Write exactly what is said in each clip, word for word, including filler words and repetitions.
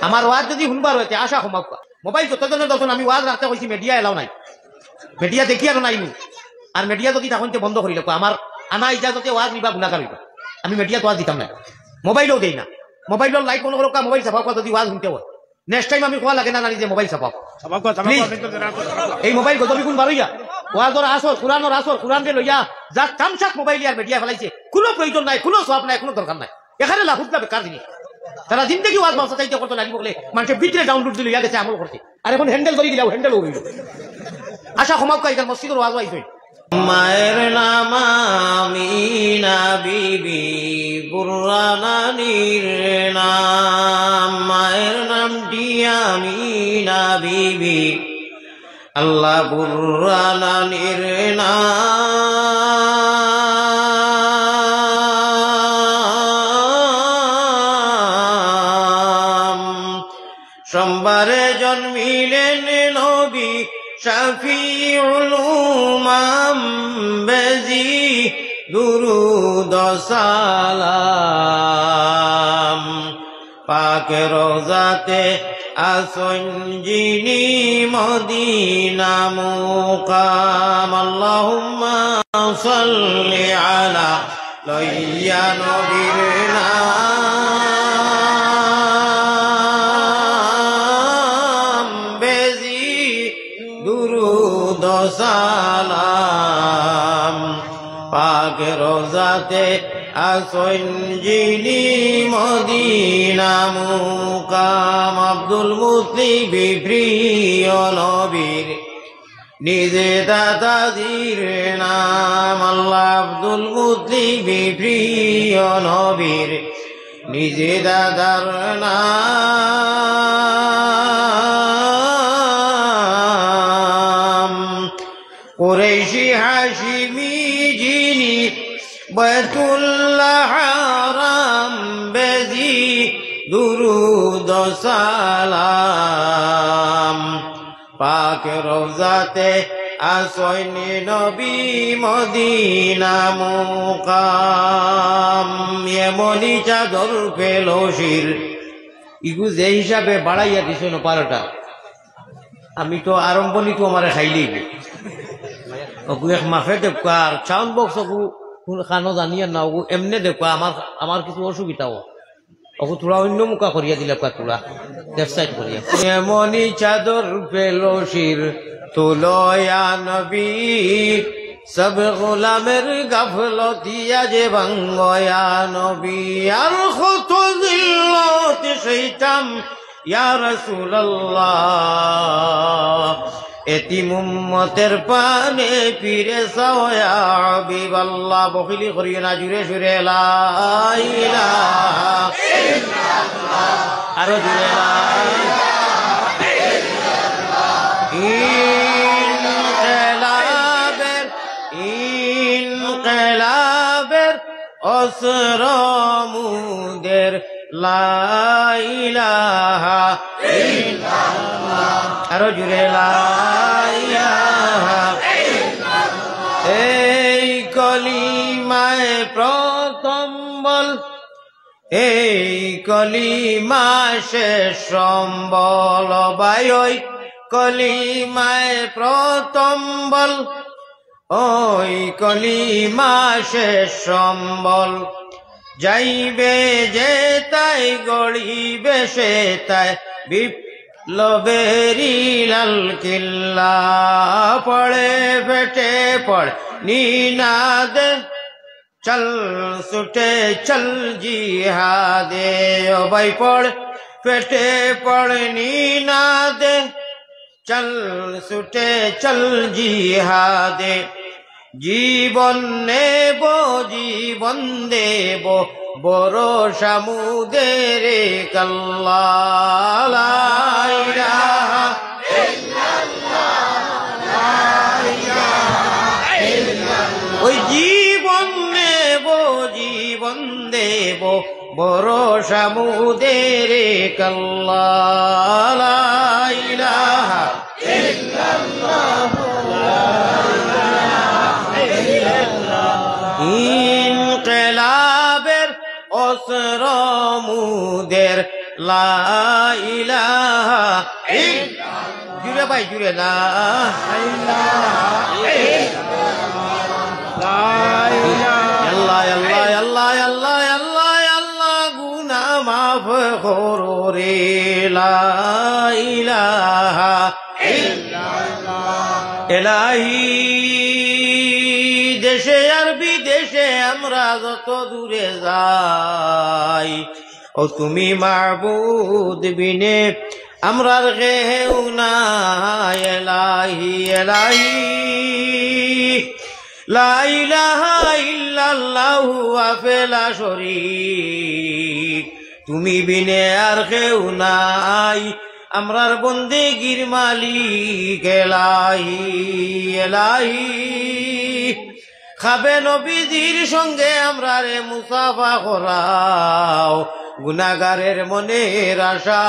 আমার ওয়াজ যদি হুনবার অয় তে আশা ক্ষমা করা। মোবাইল যতজনে যতজন আমি ওয়াজ রাখতে কইছি, মিডিয়া এলাও নাই। মিডিয়া দেখি আর নাই নু। আর মিডিয়া যদি তখন তে বন্ধ করি রাখো, আমার আনা ইজাজতে ওয়াজ নিবা গুনাহগার অইবা। আমি মিডিয়াত ওয়াজ দিতাম না, মোবাইলও দেই না। মোবাইলর লাইট বন্ধ করো, মোবাইল চাপাও, যদি ওয়াজ হুনতে অয়। নেক্সট টাইম আমি কওয়া লাগে না জানি যে মোবাইল চাপাও। চাপাও, চাপাও, প্লিজ। চাপাও। এই মোবাইল গজবি গুণ বারইয়া, ওয়াজর আসর, কোরআনর আসর, কোরআনরে লইয়া যা তামশাক মোবাইল আর মিডিয়া ফেলাইছে, কোনো প্রয়োজন নাই, কোনো সওয়াব নাই, কোনো দরকার নাই। এখানে লাহুদলা বেকার জিনিস। তারা জিন্দেগি ওয়াজ মাদ্রাসা চাইতে করতো লাগি বলে মানুষের ভিতরে ডাউনলোড দিয়ে লইয়া গেছে, আমল করছে। আর এখন হ্যান্ডেল ধরি দিলাও, হ্যান্ডেল হয়ে গেল। আশা ক্ষমা করি, এখানে মসজিদের ওয়াজ আইছে। মায়ের নাম আমিনা বিবি, বুররা নানির নাম। মায়ের নামটি আমিনা বিবি, আল্লাহ বুররা নানির নাম। সোমবারে জন্মিলেন নবী শাফিউল উমাম, বেজি দুরুদ সালাম। পাক রোজাতে আসন যিনি মদিনা মুকাম। আল্লাহুম্মা সাল্লি আলা লইয়া নবীর নাম, বেজি দুরুদ সালাম। পাক রোজাতে আসন যিনি মদিনা মুকাম। আব্দুল মুতলিব প্রিয় নবীর নিজে দাদাজির নাম। আল্লাহ আব্দুল মুতলিব প্রিয় নবীর নিজে দাদার নাম। কুরাইশি হাশিমি যিনি বাইতুল্লাহ হারাম, বেজি দুরুদ সালাম। পাক রোজাতে আসইন নবী মদিনা মুকাম। এমনি চাদর পেল শির, ইগু যে হিসাবে বাড়াইয়া দিছে না বারোটা। আমি তো আরম্ভণি তো আমারে খাইলেই গো। ওগু এক মাফে দেবকা আর সাউন্ড বক্স ওগু কোন খানো জানি আর না, ওগু এমনে দেবকা আমার, আমার কিছু অসুবিধাও। ওগু থুড়া অন্য মুখা করিয়া দিলে কয় থুড়া লেফট সাইড করিয়া। এমনি চাদর পেল শির, তুলো ইয়া নবী, সব গোলামের গাফলতি আজ ভাঙ্গো ইয়া নবী। আর কত জিল্লত সইতাম ইয়া রাসূলুল্লাহ, এতিম উম্মতের পানে ফিরে চাও ইয়া হাবিবাল্লাহ। বখিলি করিও না, জুরে সুরে লা ইলাহা ইল্লাল্লাহ। আরো জুরে লা ইলাহা ইল্লাল্লাহ। ইনকিলাবের, ইনকিলাবের অস্ত্র মুদের লা ইলাহা ইল্লাল্লাহ। আরো জুরে লা ইলাহা ইল্লাল্লাহ। এই কলিমায় প্রথম বল, এই কলিমা শেষ সম্বল। ভাই, ওই কলিমায় প্রথম বল, ওই কলিমা শেষ সম্বল। যাইবে যেতায়, গড়িবে সেতায়, বিপ্লবেরই লাল কিল্লা। পড়ে ফেটে পড় নিনাদে, চল ছুটে চল জিহাদে। ও ভাই, পড় ফেটে পড় নিনাদে, চল ছুটে চল জিহাদে। জীবন নেব, জীবন দেব, ভরসা মুদের এক আল্লাহ। লা ইলাহা ইল্লাল্লাহ, লা ইলাহা ইল্লাল্লাহ। ওই জীবন নেব, জীবন দেব, ভরসা মুদের এক আল্লাহ। লা ইলাহা ইল্লাল্লাহ, লা ইলাহা ইল্লাল্লাহ। ইনকিলাবের অস্ত্র মুদের لا إله إلا، জুরে ভাই, জুরে, لا إله إلا الله. لا إله إلا الله. আল্লাহ, আল্লাহ, আল্লাহ, আল্লাহ, আল্লাহ, গুনা মাফ করো রে, لا إله إلا الله. এলাহি, দেশে আর বিদেশে আমরা যত দূরে যাই, ও তুমি মাবুদ বিনে আমরার কেউ নাই। এলাহি, এলাহি, لا إله إلا الله وحده لا شريك، তুমি বিনে আর কেউ নাই, আমরার বন্দেগির মালিক। এলাহি, এলাহি, খাবে নবীজির সঙ্গে আমরারে মুসাফা করাও, গুনাগারের মনের আশা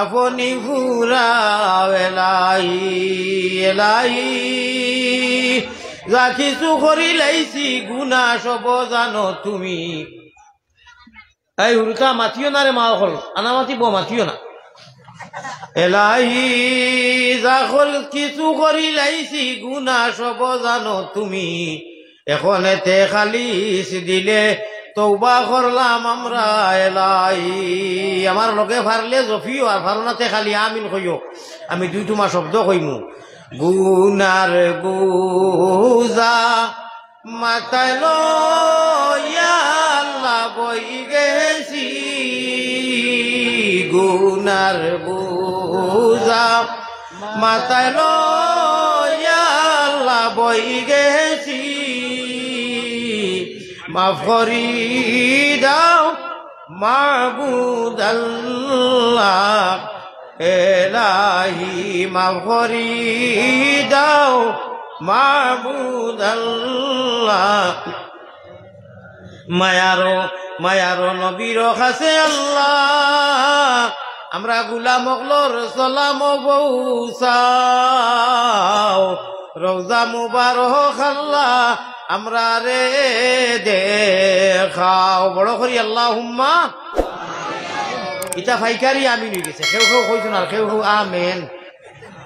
আপনি ফুরাও। এলাহি, এলাহি, যা কিছু করি লাইছি গুনা সব জানো তুমি। এই হুরুতা মাতিও না রে মা অকল, আনামাতি বউ মাতিও না। এলাহি, যা কর-, কিছু করি লাইছি গুনা সব জানো তুমি। এখন এতে খালিস দিলে তওবা করলাম আমরা। এলাহি, আমার লগে পারলে জপিও, আর পারো না তে খালি আমিন কইও। আমি দুই টুমা শব্দ কইমু। গুনার বুঝা মাথায় লইয়া আল্লাহ বই গেছি, গুনার বুঝা মাথায় লইয়া আল্লাহ বই গেছি, মাফ করি দাও মাবুদ আল্লাহ, এলাহি মাফ করি দাও মাবুদ আল্লাহ। মায়ারো, মায়ারো নবীর কাছে আল্লাহ, আমরা গুলাম অকলর সালাম পৌঁছাও, রওজা মুবারক আল্লাহ, আমরারে দেখাও। বড় করি আল্লাহুম্মা। ইতা ফাইকারি আমিন অই গেছে, কেউ কেউ কইছইন আর কেউ কেউ আমেন।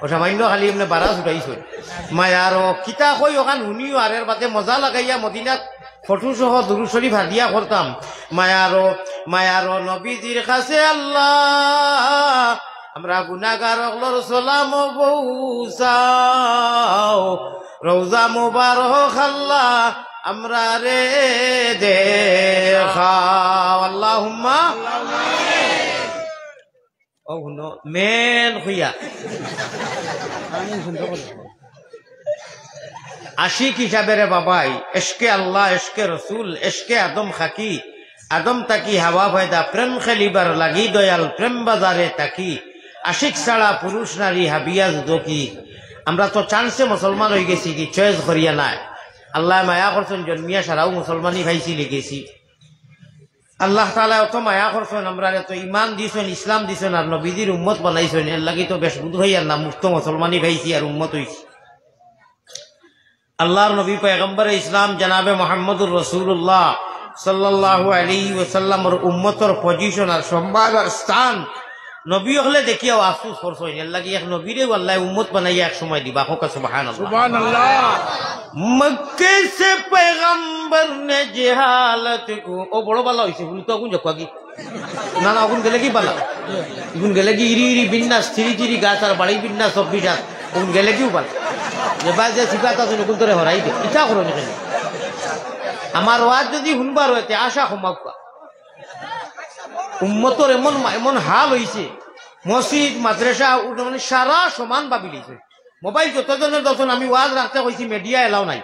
ও সামান্য খালি এমনে বাড়া ছুটাইছইন। মায়ারো কিতা কই অখান হুনিও, আর এর বাদে মজা লাগাইয়া মদিনাত ফটো সহ দুরূদ শরীফ হাদিয়া করতাম। মায়ারো, মায়ারো নবীজির কাছে আল্লাহ, আমরা গুনাগার অকলর সালাম পৌঁছাও, রওজা মুবারক আল্লাহ, আমরারে দেখাও। আল্লাহুম্মা। ও হুনো, মেন কইয়া। আশিক হিসাবে রে বাবাই, এশকে আল্লাহ, এশকে রসুল, এশকে আদম খাকি, আদম তাকি হাওয়া পয়দা, প্রেম খেলিবার লাগি দয়াল, প্রেম বাজারে তাকি, আশিক ছাড়া পুরুষ নারী হাবিয়া দুদকি। আমরা তো চান্সে মুসলমান অই গেছি কি, চয়েস করিয়া নায়। আল্লায় মায়া করছইন, জন্মিয়া সারাউ মুসলমানি পাইছি লিখেছি। আল্লাহ তাআলায় অত মায়া করছইন, আমরারে তো ইমান দিছইন, ইসলাম দিছইন, আর নবীজির উম্মত বানাইছইন, এর লাগি তো বেশ বুধ ভাই আর না মুক্ত মুসলমানি পাইছি আর উম্মত অইছি। আল্লাহর নবী পয়গম্বরে ইসলাম জনাবে মুহাম্মদুর রাসূলুল্লাহ সাল্লাল্লাহু আলাইহি ওয়াসাল্লামর উম্মতর পজিশন আর সম্মান আর স্থান নবী অকলে দেখিয়াও আফসোস করছইন। এর লাগি এক নবীরেও আল্লায় উম্মত বানাইয়া এক সময় দিবা। কউক্কা সুবহানাল্লাহ। সুবহানাল্লাহ। মক্কে সে পয়গম্বর নে জেহালত কো, ও বড় বালা অইছে, হুন তো আগুন যাক আগে। না, না, অগুন গেলে কি বালা? অগুন গেলে কি ইরি ইরি বিন্যাস, থিরি থিরি গাছ আর বাড়ি বিন্যাস, সব বিন্যাস। অগুন গেলে কিউ বালা? যে বা যে সিফাত আছে, অগুন তোরে হরাই দে। ইতা করো নি কেনে? আমার ওয়াজ যদি হুনবার অয়, তে আশা কমাউক্কা। উম্মতর এমন মা-, এমন হাল অইছে, মসজিদ, মাদ্রাসা, উ-, মানে সারা সমান ভাবি লইছে। মোবাইল যতজনর দর্শন, আমি ওয়াজ রাখতে কইছি, মিডিয়া এলাও নাই।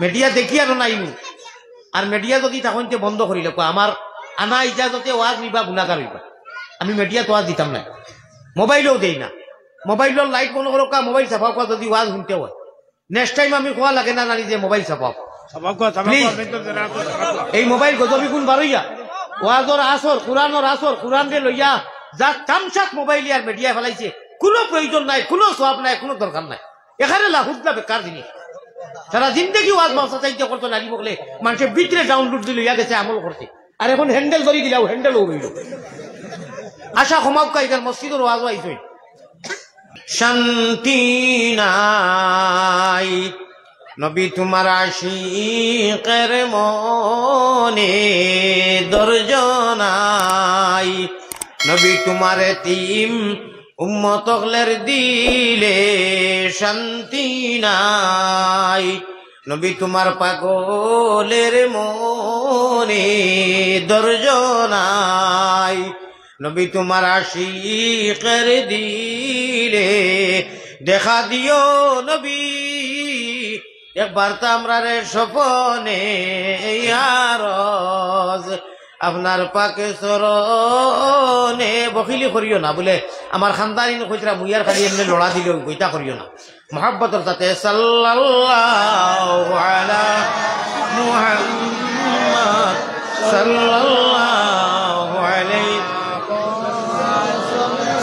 মিডিয়া দেখি আর নাই নু। আর মিডিয়া যদি থাকইন তে বন্ধ করিলে কো, আমার আনা ইজাজতে ওয়াজ নিবা গুনাগার অইবা। আমি মিডিয়াত ওয়াজ দিতাম না, মোবাইলেও দেই না। মোবাইলর লাইট বন্ধ করউক্কা, মোবাইল চাপাউক্কা যদি ওয়াজ হুনতে অয়। নেক্সট টাইম আমি কওয়া লাগে না নানি যে মোবাইল চাপাও। চাপাউক্কা, চাপাউক্কা, please। আমি তো জানা তো চাপাউক্কা। এই মোবাইল গজবি গুণ বারইয়া, ওয়াজর আসর, কোরআনর আসর, কোরআনরে লইয়া যা তামশাত মোবাইল আর মিডিয়া ফালাইছে, কুনু প্রয়োজন নাই, কুনু সওয়াব নাই, কুনু দরকার নাই। এখানে লাহুদলা বেকার জিনিস। সারা জিন্দেগি ওয়াজ মাদ্রাসা চাইতে করতো নানি বকলে, মানষে ভিতরে ডাউনলোড দি লইয়া গেছে আমল করতে। আর এখন হ্যান্ডেল ধরি দিলাও, হ্যান্ডেলও রইল। আশা ক্ষমাউক্কা, ইখান মসজিদর ওয়াজো আইছইন। শান্তি নাই, নবী তুমার আশিকের মনে ধৈর্য নাই, নবী তুমার এতিম উম্মত অকলের দিলে শান্তি নাই, নবী তুমার পাগলের মনে ধৈর্য নাই, নবী তুমার আশিকের দিলে দেখা দিও নবী, একবার তো আমরারে স্বপনে ইয়ারজ আপনার পাকে চরণে। বখিলি করিও না, বুলে আমার খান্দানিন কইতরা মুইয়ার খালি এমনে লড়া দিলে অইবো, ইতা করিও না। মহব্বতর সাথে সাল্লাল্লাহু আলা মুহাম্মদ, সাল্লাল্লাহু আলাইহি,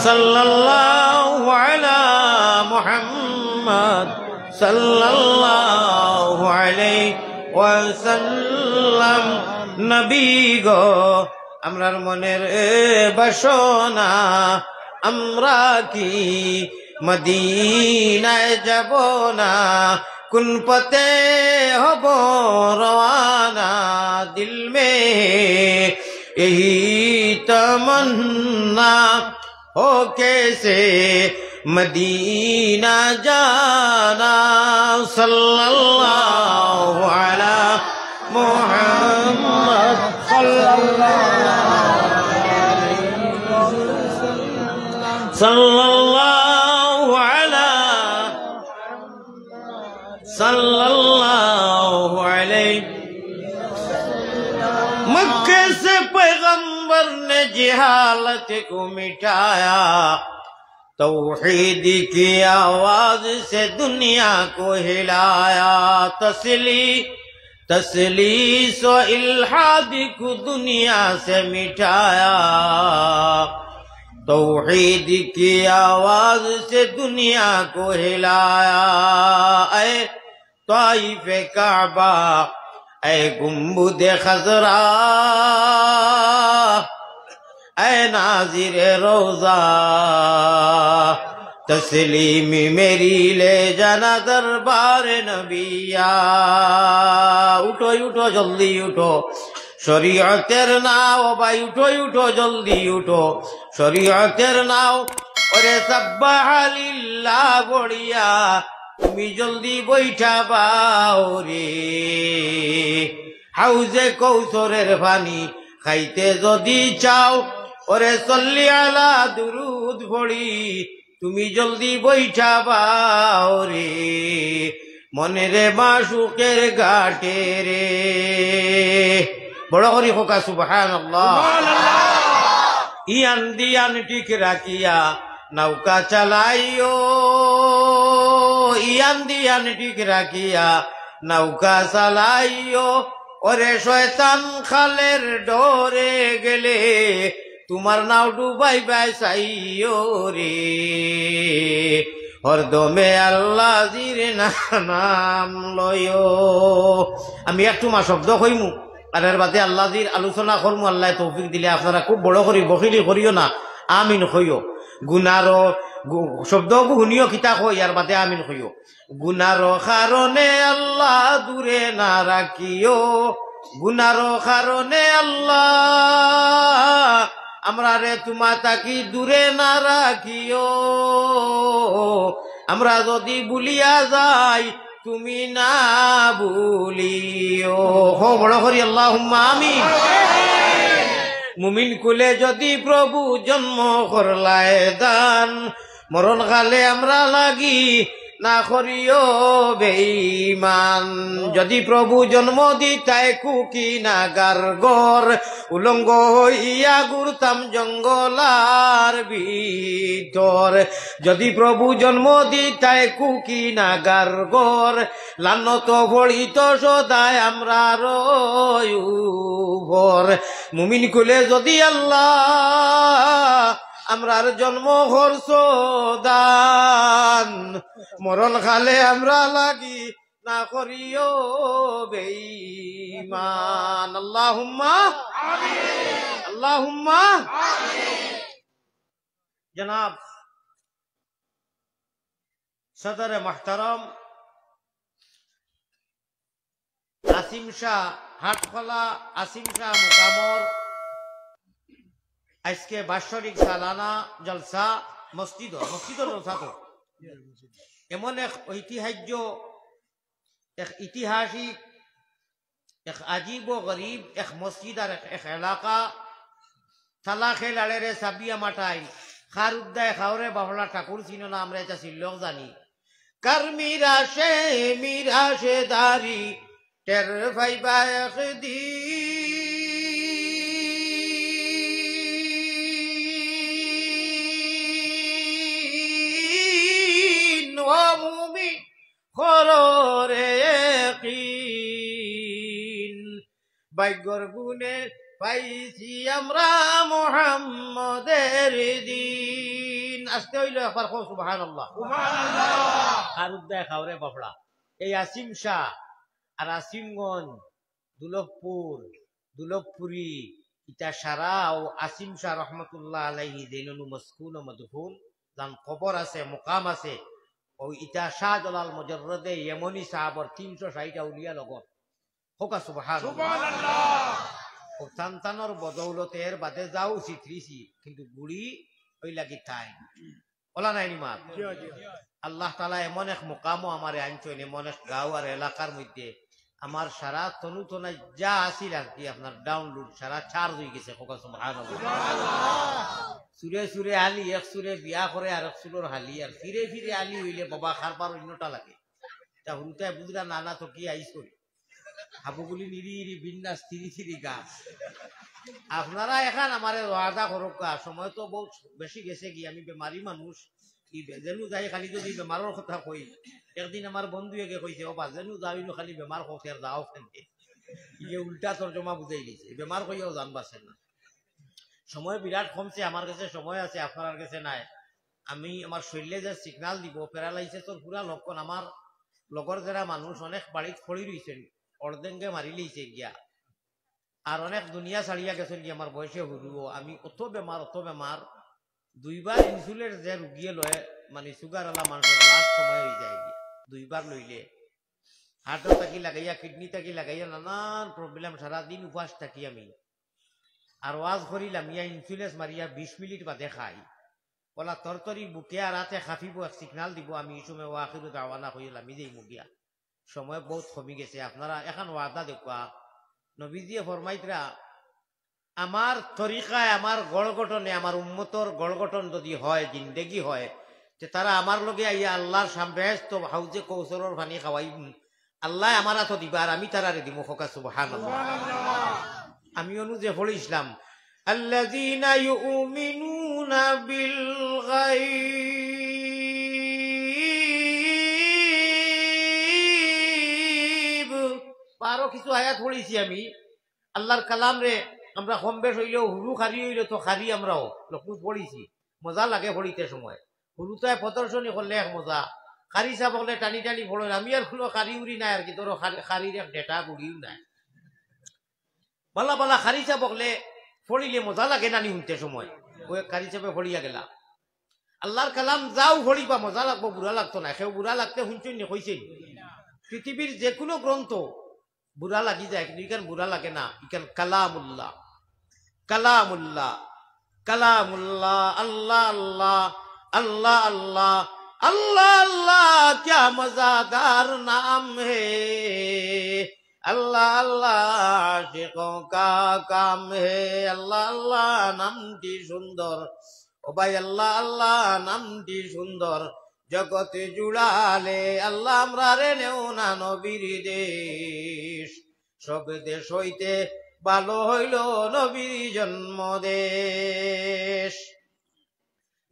সাল্লাল্লাহু আলা মুহাম্মদ, সাল্লাল্লাহু আলাইহি ওয়াসাল্লাম। নবী গো, আমরার মনের বাসনা, আমরা কি মদিনায় যাব না? কোন পথে হব রওয়ানা? দিল মে এই তমন্না, হো কেসে মদিনা জানা। সাল্লাল্লাহু আলা মুহাম্মদ, সাল্লাল্লাহু আলা, সাল্লাল্লাহু আলাইহি। مکے سے پیغمبر نے جہالت کو مٹایا، توحید کی آواز سے دنیا کو ہلایا، تسلی، تسلیس و الحاد کو دنیا سے مٹایا، توحید کی آواز سے دنیا کو ہلایا۔ اے طائف کعبہ، اے گنبد خضرا، اے ناظر روضہ، تسلیمی میری لے جانا دربار نبیا۔ উঠো, উঠো, জলদি উঠো, শরীয়তের নাও ভাই, উঠো, উঠো, জলদি উঠো, শরীয়তের নাও। ওরে সাব্বাহা লিল্লাহ পড়িয়া তুমি জলদি বইঠা বাও রে, হাউজে কৌসরের পানি খাইতে যদি চাও, ওরে সল্লি আলা দুরুদ পড়ি তুমি জলদি বইঠা বাও রে, মনরে মাশুকের ঘাটে রে। বড় করি কউক্কা সুবহানাল্লাহ। ইয়ান দিয়ান ঠিক রাখিয়া নৌকা চালাইও, ইয়ান দিয়ান ঠিক রাখিয়া নৌকা চালাইও। ওরে শয়তান খালের ডরে গেলে তুমার নাও ডুবাইবায় চাইও রে, হরদমে আল্লাজির না-, নাম লইও। আমি একটু মা শব্দ কইমু, আর এর বাদে আল্লাজির আলোচনা করমু, আল্লায় তৌফিক দিলে। আপনারা খুব বড় করি বখিলি করিও না, আমিন কইও। গুনারো গু-, শব্দগু হুনিও কিতা কই, আর বাদে আমিন কইও। গুনার কারণে আল্লাহ দূরে না রাখিও, গুনার কারণে আল্লাহ আমরারে তুমা থাকি দূরে না রাখিও। আমরা যদি ভুলিয়া যাই, তুমি না ভুলিও। কও বড় করি, আল্লাহুম্মা আমিন। মুমিন কুলে যদি প্রভু জন্ম করলায় দান, মরণ কালে আমরা লাগি না করিও বেঈমান। যদি প্রভু জন্ম দিতায় কুকি নাগার ঘর, উলঙ্গ হইয়া ঘুরতাম জঙ্গল আর ভিতর। যদি প্রভু জন্ম দিতায় কুকি নাগার ঘর, লানত পড়িত সদায় আমরার উপর। মুমিন কুলে যদি আল্লাহ আমরার জন্ম করছো দান, মরণ কালে আমরা লাগি না করিও বেঈমান। আল্লাহুম্মা আমিন। আল্লাহুম্মা আমিন। জনাব সদরে মুহতারাম আসিম শাহ, হাটখোলা আসিম শাহ মুকামর আইজকে বাৎসরিক সালানা জলসা, মসজিদ, মসজিদর জলসা তো। এমন এক ঐতিহাস্য, এক ঐতিহাসিক, এক আজীব ও গরিব, এক মসজিদ আর এক, এক এলাকা। তালা খে লাড়ে রে সাবিয়া মাটাইন, খার উদ্দায় খাওরে বাফলা ঠাকুর চিনো না, আমরা ইতা চিল্লক জানি। কার মিরাশে মিরাশে দারি, টের পাইবা একদিন। ও মুমিন, করো রে ইয়াকিন, ভাগ্যর গুণে পাইছি আমরা মোহাম্মদের দিন। আস্তে অইলো একবার কও সুবহানাল্লাহ। সুবহানাল্লাহ। খার উদ্দায় খাওরে বাফলা। এই আসিম শাহ আর আসিমগঞ্জ, দুলভপুর, দুলভপুরি, ইতা সারা অউ আসিম শাহ রহমতুল্লাহ আলাইহি যেইন নু মসকুন ও মদফুন, যান কবর আছে, মুকাম আছে, অউ ইতা শাহজালাল মুজাররদে ইয়েমনি সাহাবর তিনশো ষাইট আউলিয়া লগর। কউক্কা সুবহানাল্লাহ। সুবহানাল্লাহ। অউ সন্তানর বদৌলতে এর বাদে যাও ছিতরিছি, কিন্তু গুড়ি অউ লাগি তাই। অলা নায়নি মাত? জি, জি। আল্লাহ তাআলা এমন এক মুকামো আমারে আনছইন, এমন এক গাঁও আর এলাকার মধ্যে আমার সারা তনু তনাই যা আছিল আর কি আপনার download সারা charge অইগেছে। কউক্কা সুবহানাল্লাহ। সুরে সুরে আলি, এক সুরে বিয়া করে আর এক সুরর হালি, আর ফিরে ফিরে আলি অইলে বাবা কারবার অইন্যটা লাগে। তা হুরুতায় বুঝরা না, না তো কি আইস করি। হাবুগুলি নিরি ইরি বিন্যাস তিরি তিরি গাছ। আপনারা এখান আমারে ওয়াদা করউক্কা, সময় তো বউত বেশি গেছেগি, আমি বেমারি মানুষ, ই বে-, যেনু যাই খালি যদি বেমারর কথা কই। একদিন আমার বন্ধু এগে কইছে, "ও বা, যেনু যাও ইনু খালি বেমার কও, আর যাও কেনে?" ইগে উল্টা তর্জমা বুঝাইলিছে, বেমার কইয়াও জান বাঁচে না। সময় বিরাট কমছে, আমার গেছে সময় আছে, আপনারার গেছে নাই। আমি আমার শরীরে যে signal দিব, paralysis-র পুরা লক্ষণ, আমার লগর যেরা মানুষ অনেক বাড়িত পড়ি রইছইন, অর্ধেকে মারিলিছে গিয়া। আর অনেক দুনিয়া ছাড়িয়া গেছইন গিয়া, আমার বয়সে হুরুও। আমি অত বেমার, অত বেমার, দুইবার insulin যে রুগিয়ে লয়, মানে sugar আলা মানুষর last সময় অইযায় গিয়া, দুইবার লইলে। Heart-ও থাকি লাগাইয়া, kidney থাকি লাগাইয়া নানান problem, সারাদিন উপাস থাকি আমি। আর ওয়াজ করিলাম, ইয়া insulin মারিয়া বিশ মিনিট বাদে খাই। অলা তরতরি বুকে আর আতে কাঁপিবো, এক signal দিবো, আমি ই সময় ওয়া আখিরু দাওয়ানা কইলাম, আমি যাইমু গিয়া। সময় বউত কমি গেছে, আপনারা এখান ওয়াদা দেউক্কা। নবীজিয়ে ফরমাইতরা, আমার তরিকায়, আমার গড় গঠনে, আমার উম্মতর গড় গঠন যদি হয়, জিন্দেগি হয়, তে তারা আমার লগে আইয়া আল্লাহর সামনে বেহেস্ত হাউজে কৌসরর পানি খাওয়াইবো। আল্লায় আমার আতো দিবা আর আমি তারারে দিমু। কউক্কা সুবহানাল্লাহ। আমি অনু যে পড়ছিলাম, الذين يؤمنون بالغيب। আরো কিছু আয়াত পড়ছি আমি। আল্লাহর কালামরে আমরা কম বেশ অইলেও হুরু কারি অইলে তো কারি আমরাও। লক্ষ্মী পড়ছি। মজা লাগে পড়িতে সময়। হুরুতায় প্রদর্শনী করলে এক মজা। কারি সাব অকলে টানি টানি পড়ইন। আমি আর কুনু কারি উরি নাই আর কি, ধরো কারি, কারির এক ডেটা গুড়িও নাই। বালা বালা কারি সাব অকলে পড়িলে মজা লাগে নানি হুনতে সময়। অউ এক কারি সাবে পড়িয়া গেলা। আল্লাহর কালাম যাও পড়িবা মজা লাগবো, বুরা লাগতো নায়। কেউ বুরা লাগতে হুনছইন নি, কইছইন? পৃথিবীর যেকুনু গ্রন্থ বুরা লাগি যায়, কিন্তু ইখান বুরা লাগে না, ইখান কালামুল্লাহ, কালামুল্লাহ, কালামুল্লাহ, আল্লাহ, আল্লাহ, আল্লাহ, আল্লাহ, আল্লাহ, আল্লাহ, ক্যা মজাদার নাম হে, আল্লাহ, আল্লাহ, আশিকোঁ কা কাম হে, আল্লাহ, আল্লাহ, নামটি সুন্দর, ও ভাই, আল্লাহ, আল্লাহ, নামটি সুন্দর, জগতে জুড়ালে, আল্লাহ, আমরারে নেও না নবীর দেশ। সব দেশ হইতে ভালো হইল নবীর জন্ম দেশ।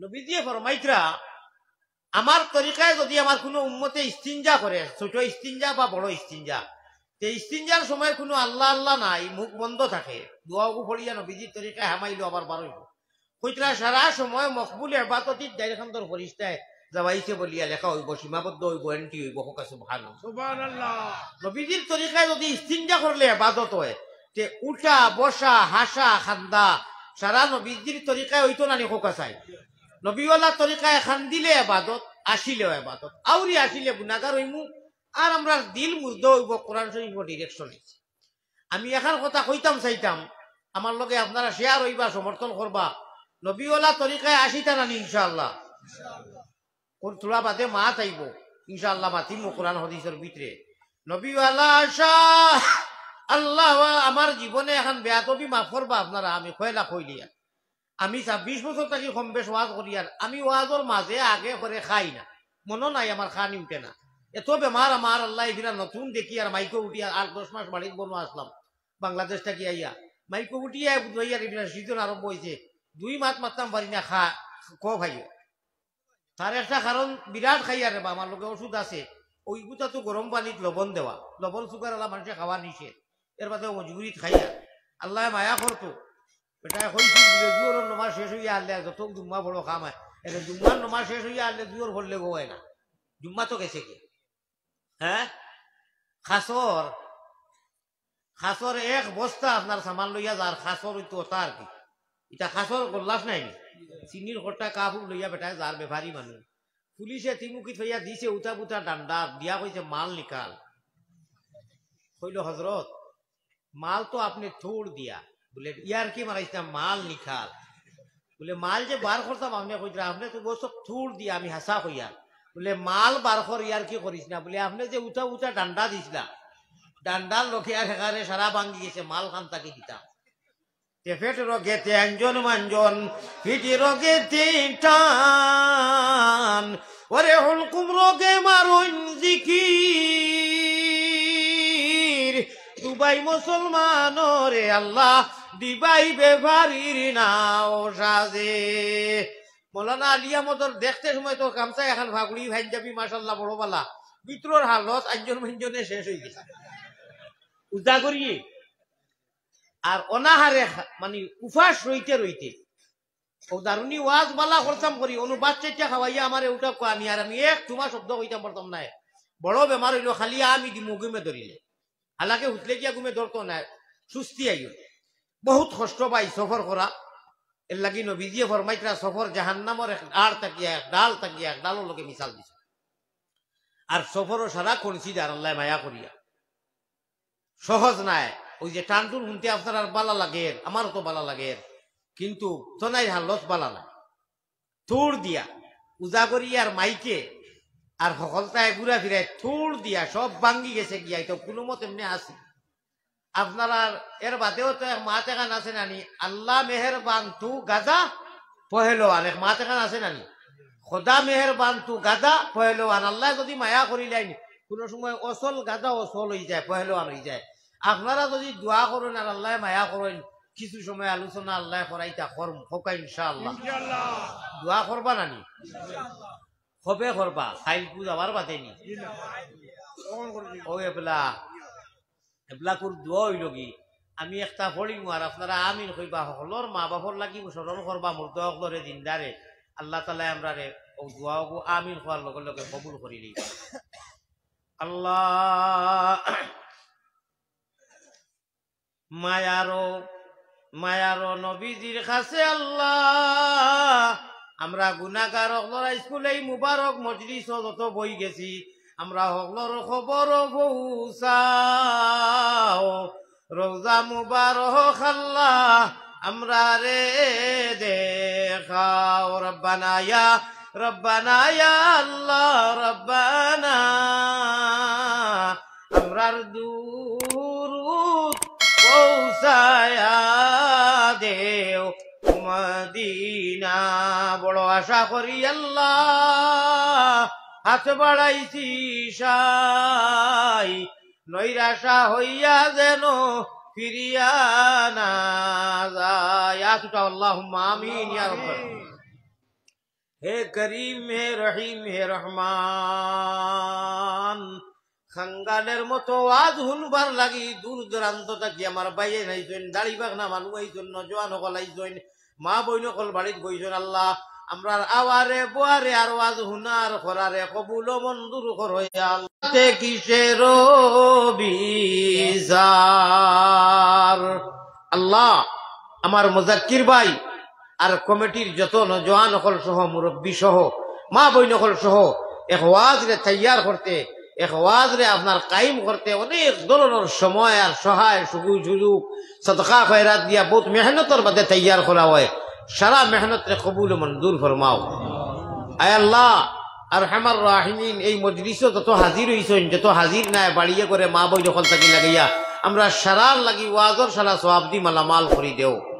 নবীজিয়ে ফরমাইতরা, আমার তরিকায় যদি আমার কুনু উম্মতে ইস্তিঞ্জা করে, ছোট ইস্তিঞ্জা বা বড় ইস্তিঞ্জা, তে ইস্তিঞ্জার সময় কুনু আল্লাহ আল্লাহ নাই, মুখ বন্ধ থাকে, দোয়াগু পড়িয়া নবীজির তরিকায় হামাইলো আবার বারইবো। কইতরা সারা সময় মকবুল ইবাদতিত ডাইরখান্দর ফরিস্তায় যাওয়াইছে বলিয়া লেখা অইবো, সীমাবদ্ধ অইবো, entry অইবো, কউক্কা সুবহানাল্লাহ। সুবহানাল্লাহ। নবীজির তরিকায় যদি ইস্তিঞ্জা করলে ইবাদত হয়, তে উঠা, বসা, হাসা, খান্দা, সারা নবীজির তরিকায় অইতো নানি, কউক্কা চাই। নবীওয়ালা তরিকায় কান্দিলে এবাদত, আসিলেও এবাদত। আউরি আসিলে গুনাগার অইমু, আর আমরার দিল মুর্দা অইবো কোরআন শরীফর direction এ। আমি এখান কথা কইতাম চাইতাম, আমার লগে আপনারা share অইবা, সমর্থন করবা। নবীওয়ালা তরিকায় আসিতা নানি ইনশাআল্লাহ। কোন থুড়া বাদে মাত আইবো, ইনশাআল্লাহ মাতিমু কোরআন হাদিসর ভিতরে। নবীওয়ালা আশা, আল্লাহ, আমার জীবনে এখান বেয়াদবি মাফ করবা আপনারা, আমি কয়লা কইলিয়া। আমি ছাব্বিশ বছর থাকি কম বেশ ওয়াজ করি, আর আমি ওয়াজর মাঝে আগে করে খাই না, মনো নাই আমার, খানি উঠে না। এত বেমার আমার, আল্লাহ, এগুলা নতুন দেখি, আর মাইকো উঠি, আর আট দশ মাস বাড়িত বনো আসলাম, বাংলাদেশ থাকি আইয়া, মাইকো উঠিয়া বুঝাইয়া এগুলা season আরম্ভ হইছে, দুই মাত মাততাম পারি না, খা, কো ভাই। তার একটা কারণ বিরাট খাইয়ার রে বা, আমার লগে ওষুধ আছে, ওইগুতা তো গরম পানিত লবণ দেওয়া, লবণ sugar আলা মানুষে খাওয়া নিষেধ, এর বাদে মজবুরিত খাইয়ার। আল্লাহ মায়া করতো, বেটায় কইছিল বুলে জুহরর নমাজ শেষ অইয়া আইলে যত জুম্মা বড় কাম হয়, এটা জুম্মার নমাজ শেষ অইয়া আইলে জুহর পড়লে গো হয় না, জুম্মা তো গেছে কি? হ্যাঁ, খাসর, খাসর এক বস্তা আপনার সামান লইয়া যার, খাসর অইতো ওটা আর কি। এটা খাসর গোল্লাস নাই নি? চিনির খোটা কাপ লইয়া বেটায় যার, ব্যাপারী মানুষ। পুলিশে তিমুকি থইয়া দিছে উতা বুতা ডান্ডা, দিয়া কইছে, "মাল নিকাল।" কইল, "হজরত, মাল তো আপনি থুড় দিয়া।" বুলে, "ইয়ার কি মারাইছ না, মাল নিকাল।" বুলে, "মাল যে বার করতাম আপনি কইতরা, আপনি তো বলছো থুড় দিয়া, আমি হাসা কইয়ার।" বুলে, "মাল বার কর, ইয়ার কি করিস না।" বুলে, "আপনি যে উতা উতা ডান্ডা দিছলা, ডান্ডার লগে আর এখানে সারা ভাঙ্গি গেছে, মাল খান তাকে দিতাম।" তে পেট রোগেতে আঞ্জন মাঞ্জন, পিঠি রোগেতে টান, ওরে হুলকুম রোগে মারুন জিকির, দুবাই মুসলমান রে আল্লাহ, দিবাই ব্যাপারীর নাও সাজে। মৌলানা আলী আহমদর দেখতে সময় তো গামছা এখান, ফাগুড়ি, পাঞ্জাবি, মাশাল্লাহ, বড় বালা, ভিতরর হালত আঞ্জন মাঞ্জনে শেষ হয়ে গেছে। উজা করিয়ে আর অনাহারে খা-, মানে উপাস রইতে রইতে, ও দারুনি ওয়াজ বালা করতাম করি, অনুবাদ চাইটা খাওয়াইয়া আমারে উঠা কোয়া নিয়ে, আর আমি এক তোমার শব্দ কইতাম পারতাম না। বড় বেমার হইল, খালি আমি দি মুগুমে ধরিলে, হালাকে হুতলে গিয়া ঘুমে ধরতো না, সুস্তি আইও। বহুত কষ্ট পাই সফর করা। এর লাগি নবীজিয়ে ফরমাইতরা, "সফর জাহান্নামর এক ডাল থাকিয়া, এক ডাল থাকিয়া, এক ডালর লগে মিশাল দিছে।" আর সফরও সারা কনসিডার আল্লাহ মায়া করিয়া। সহজ নায়। ওই যে টানটুন শুনতে আপনার আর বালা লাগের, আমারও তো বালা লাগের, কিন্তু তনাই হালত বালা না। থুড় দিয়া, উজা করি আর মাইকে, আর হকলতায় ঘুরা ফিরায় থুড় দিয়া, সব ভাঙ্গি গেছে গিয়া, তো কোনো মতে এমনি আসি। আপনার আর এর বাদেও তো এক মাত এখান আছে নানি, "আল্লাহ মেহেরবান তু গাজা পহেলওয়ান", এক মাত এখান আছে নানি, "খোদা মেহেরবান তু গাজা পহেলওয়ান", আল্লাহ যদি মায়া করিলাইন, কোনো সময় অসল গাজা অসল হয়ে যায়, পহেলওয়ান হয়ে যায়। আপনারা যদি দোয়া করইন আর আল্লাহ মায়া করইন, কিছু সময় আলোচনা আল্লাহ করাইতা করম, হোকা ইনশাআল্লাহ। ইনশাআল্লাহ। দোয়া করবা নানি? ইনশাআল্লাহ। কবে করবা? কাইলকু যাওয়ার বাদে নি? জি না। তখন করবি। ও এবলা, এবলাকুর দোয়া হইল কি? আমি একটা পড়িমু আর আপনারা আমিন কইবা, হকলর মা বাপর লাগি স্মরণ করবা, মুর্দা হকলরে জিন্দারে। আল্লাহ তাআলা আমরারে ও দোয়া ওগু আমিন কওয়ার লগে লগে কবুল করি লইবা। আল্লাহ মায়ারো, মায়ারো নবীজির কাছে আল্লাহ, আমরা গুনাগার হকলর আইজকুল এই মুবারক মজলিসো যত বই গেছি, আমরা হকলর খবর পৌঁছাও। রওজা মুবারক আল্লাহ, আমরারে দেখাও। রব্বানা ইয়া, রব্বানা ইয়া আল্লাহ, রব্বানা। আমরার দুরুদ পৌঁছায়া দেও মদিনা। বড় আশা করি আল্লাহ, হাত বাড়াইছি সাই, নৈরাশা হইয়া যেন ফিরিয়া না যায়। আল্লাহুম্মা আমিন ইয়া রাব্বাল। হে করিম, হে রহিম, হে রহমান, খাঙ্গালের মতো ওয়াজ হুনবার লাগি দূর দূরান্ত থাকি আমার ভাইয়ে নাইছইন, দাড়ি বাগনা মানু আইছইন, নজওয়ান হকল আইছইন, মা বইন হকল বাড়িত বইছইন। আল্লাহ, আমরার আওয়ারে, বোয়ারে আর ওয়াজ হুনার করারে কবুল ও মঞ্জুর করো, ইয়া আল্লাহ। তে কিসের বিচার? আল্লাহ, আমার মুজাক্কির ভাই, আর কমিটির যত নওজোয়ান অকল সহ, মুরব্বি সহ, মা বইন অকল সহ, এক ওয়াজরে তৈয়ার করতে, এক ওয়াজরে আপনার কায়েম করতে অনেক ধরনর সময় আর সহায় সুগু-, সুযোগ, সদকা খয়রাত দিয়া বউত মেহনতর বাদে তৈয়ার করা অয়। সারা মেহনতরে কবুল ও মঞ্জুর ফরমাও। আয় আল্লাহ, আরহামার রাহিমিন, এই মজলিসো যত হাজির অইছইন, যত হাজির নায়, বাড়িয়ে করে মা বইন অকল থাকি লাগাইয়া, আমরা সারার লাগি ওয়াজর সারা সওয়াবদি মালামাল করি দেও।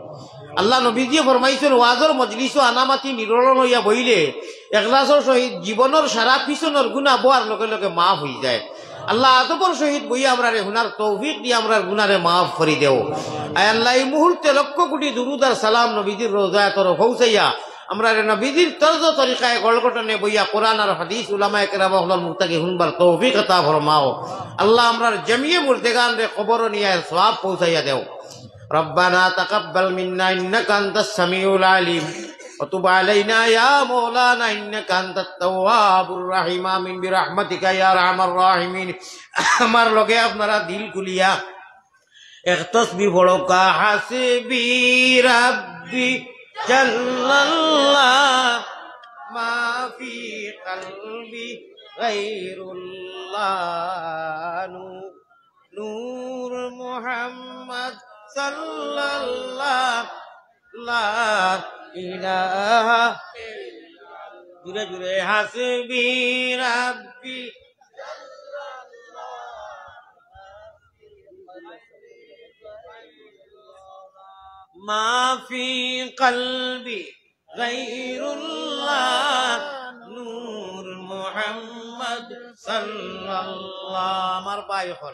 আল্লাহ নবীজিয়ে ফরমাইছইন, ওয়াজর মজলিসো আনামাতি নিরলন অইয়া বইলে, এখলাসর সহিত জীবনর সারা পিছনর গুনা বওয়ার লগে লগে মাফ অইযায়। আল্লাহ আদবর সহিত বইয়া আমরারে হুনার তৌফিক দিয়া আমরার গুনারে মাফ করি দেও। আয় আল্লাহ, এই মুহূর্তে লক্ষ কোটি দুরুদ আর সালাম নবীজির রওজায় তরফ পৌঁছাইয়া, আমরারে নবীজির তর্জ তরিকায় গড়গঠনে বইয়া কোরআন আর হাদিস উলামায়ে কেরাম অকলর মুখ থাকি হুনবার তৌফিক আতা ফরমাও। আল্লাহ, আমরার জমিয়ে মুর্দেগানরে কবরো নিয়া সওয়াব পৌঁছাইয়া দেও। ربنا تقبل منا إنك أنت السميع العليم وتب علينا يا مولانا إنك أنت التواب الرحيم. آمين برحمتك يا أرحم الراحمين. আমার লগে আপনারা দিল খুলিয়া এক তসবি পড়উক্কা, حسبي ربي جل الله ما في قلبي غير الله. نور, نور محمد صلى الله, لا إله. জুরে জুরে, حسبي ربي ما في قلبي غير الله نور محمد صلى الله. আমার ভাই অকল,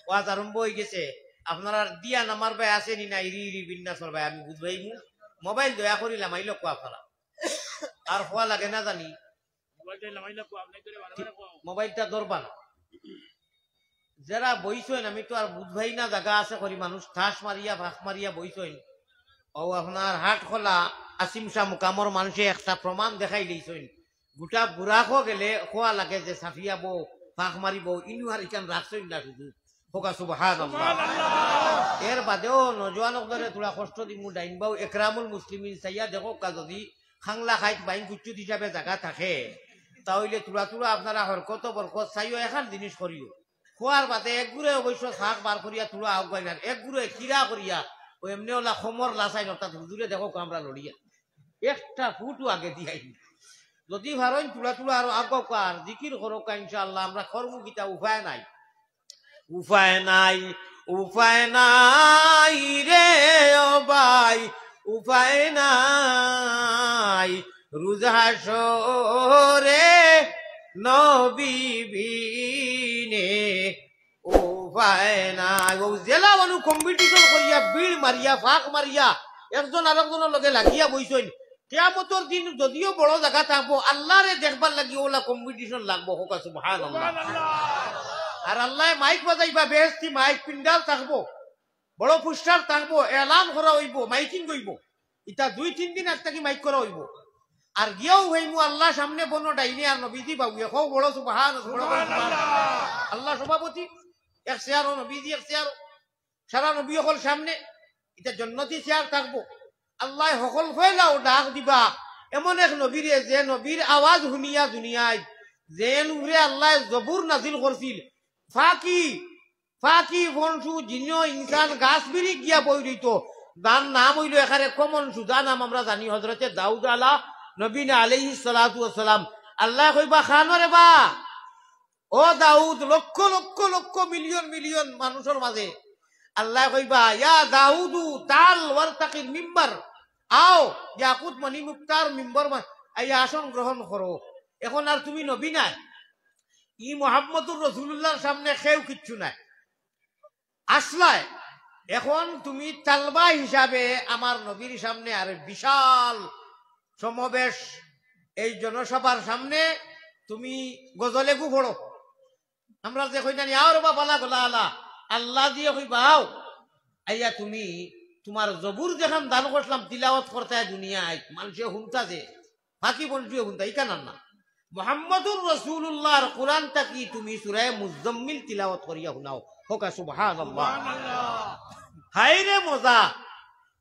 ওয়াজ আরম্ভ অইগেছে। আপনারার দিয়ান আমার ভাই আছে নি না, ইরি ইরি বিন্যাসর ভাই, আমি বুঝবাইমু। মোবাইল দয়া করি লামাইলউক্কা আপনারা। আর হওয়া লাগে না জানি। মোবাইলটা ধরবা না। যেরা বইছইন, আমি তো আর বুঝবাই না, জাগা আছে করি মানুষ ঠাস মারিয়া, ফাঁক মারিয়া বইছইন। ও আপনার হাট খোলা, আসিম শাহ মুকামর মানষে একটা প্রমাণ দেখাইলাইছইন। গুটা বুরাকো গেলে খোয়া লাগে যে সাফিয়া বউ, ফাঁক মারি বউ, ইনু আর ইখান রাখছইন না শুধু। হোকা সুবহানাল্লাহ। এর বাদেও নওজোয়ান অকলরে থুড়া কষ্ট দিমু, ডাইন বাউ একরামুল মুসলিমিন চাইয়া দেখউক্কা, যদি খাংলা খাইত বাইন কুচ্চুত হিসাবে জাগা থাকে, তা অইলে থুড়া থুড়া আপনারা হরকত বরকত চাইও, এখান জিনিস করিও। খোয়ার বাদে একগুরে অবশ্য শাক বার করিয়া থুড়া আগুয়াইন, আর একগুরে কিরা করিয়া ও এমনে ওলা খমর লাসাইন, অর্থাৎ হুজুরে দেখউক্কা আমরা লড়িয়া। একটা ফুটও আগে দিয়াইন। যদি পারইন থুড়া থুড়া আরো আগুয়াউক্কা, আর জিকির করউক্কা, ইনশাআল্লাহ আমরা করমু কিতা, উপায় নাই। উপায় নাই, উপায় নাই রে ও ভাই, উপায় নাই। রুজ হাশরে নবী বিনে উপায় নাই। ও জেলা মানু competition করিয়া, ভিড় মারিয়া, ফাঁক মারিয়া, একজন আরেকজনর লগে লাগিয়া বইছইন। কিয়ামতর দিন যদিও বড় জাগা থাকবো, আল্লাহরে দেখবার লাগি ওলা competition লাগবো। হোকা সুবহানাল্লাহ। আর আল্লায় মাইক বাজাইবা, বেহেস্তি মাইক, পিন্ডাল থাকবো, বড় পোস্টার থাকবো, এলান করা অইবো, মাইকিং অইবো। ইতা দুই তিন দিন আগ থাকি মাইক করা অইবো। আর গিয়াও হইমু আল্লাহ সামনে বনো ডাইনে আর নবীজি বাউয়ে। কও বড় সুবহান, বড় বড় সুবহান। আল্লাহ সভাপতি, এক চেয়ারও নবীজি, এক চেয়ারও। সারা নবী অকল সামনে, ইটা জন্নতি চেয়ার থাকবো। আল্লায় হকল ফয়লাও ডাক দিবা, এমন এক নবীরে, যে নবীর আওয়াজ হুনিয়া দুনিয়ায়, যেন উপরে আল্লায় জবুর নাজিল করছিল, ফাকি, ফাকি, ফনসু, জিন্য, ইনসান, গাছ বিরিক গিয়া বই রইতো। যার নাম অইলো এখানে কমন সুজা নাম আমরা জানি, হজরতে দাউদ আলা নবীনা আলাইহিস সালাতু ওয়াস সালাম। আল্লায় কইবা, "খানো রে বা।" ও দাউদ, লক্ষ লক্ষ লক্ষ মিলিয়ন মিলিয়ন মানুষর মাঝে আল্লায় কইবা, "ইয়া দাউদু, তাল ওয়ারতাকিল মিম্বার।" আও, ইয়াকুত মণি মুক্তার মিম্বর মা-, আইয়া আসন গ্রহণ করো। এখন আর তুমি নবী নায়। ই মোহাম্মদুর রসুলুল্লাহর সামনে কেউ কিচ্ছু নায়। আসলায়, এখন তুমি তালবা হিসাবে আমার নবীর সামনে আর বিশাল সমাবেশ, এই জনসভার সামনে তুমি গজলেগু পড়ো। আমরা যে কই না নি, "আও রে বা বালা গোলা আলা", আল্লাহ দিয়ে কইবা, "আও, আইয়া তুমি তোমার জবুর যেখান দান করছিলাম, তিলাওয়াত করতায় দুনিয়ায়, মানষে হুনতা যে, ফাকি বনজুয়ে হুনতা, ইখান আর না।" মোহাম্মদুর রসুলুল্লাহর কোরআন থাকি তুমি সূরায়ে মুজাম্মিল তিলাওয়াত করিয়া হুনাও। হোকা সুবহানাল্লাহ। হায় রে মজা,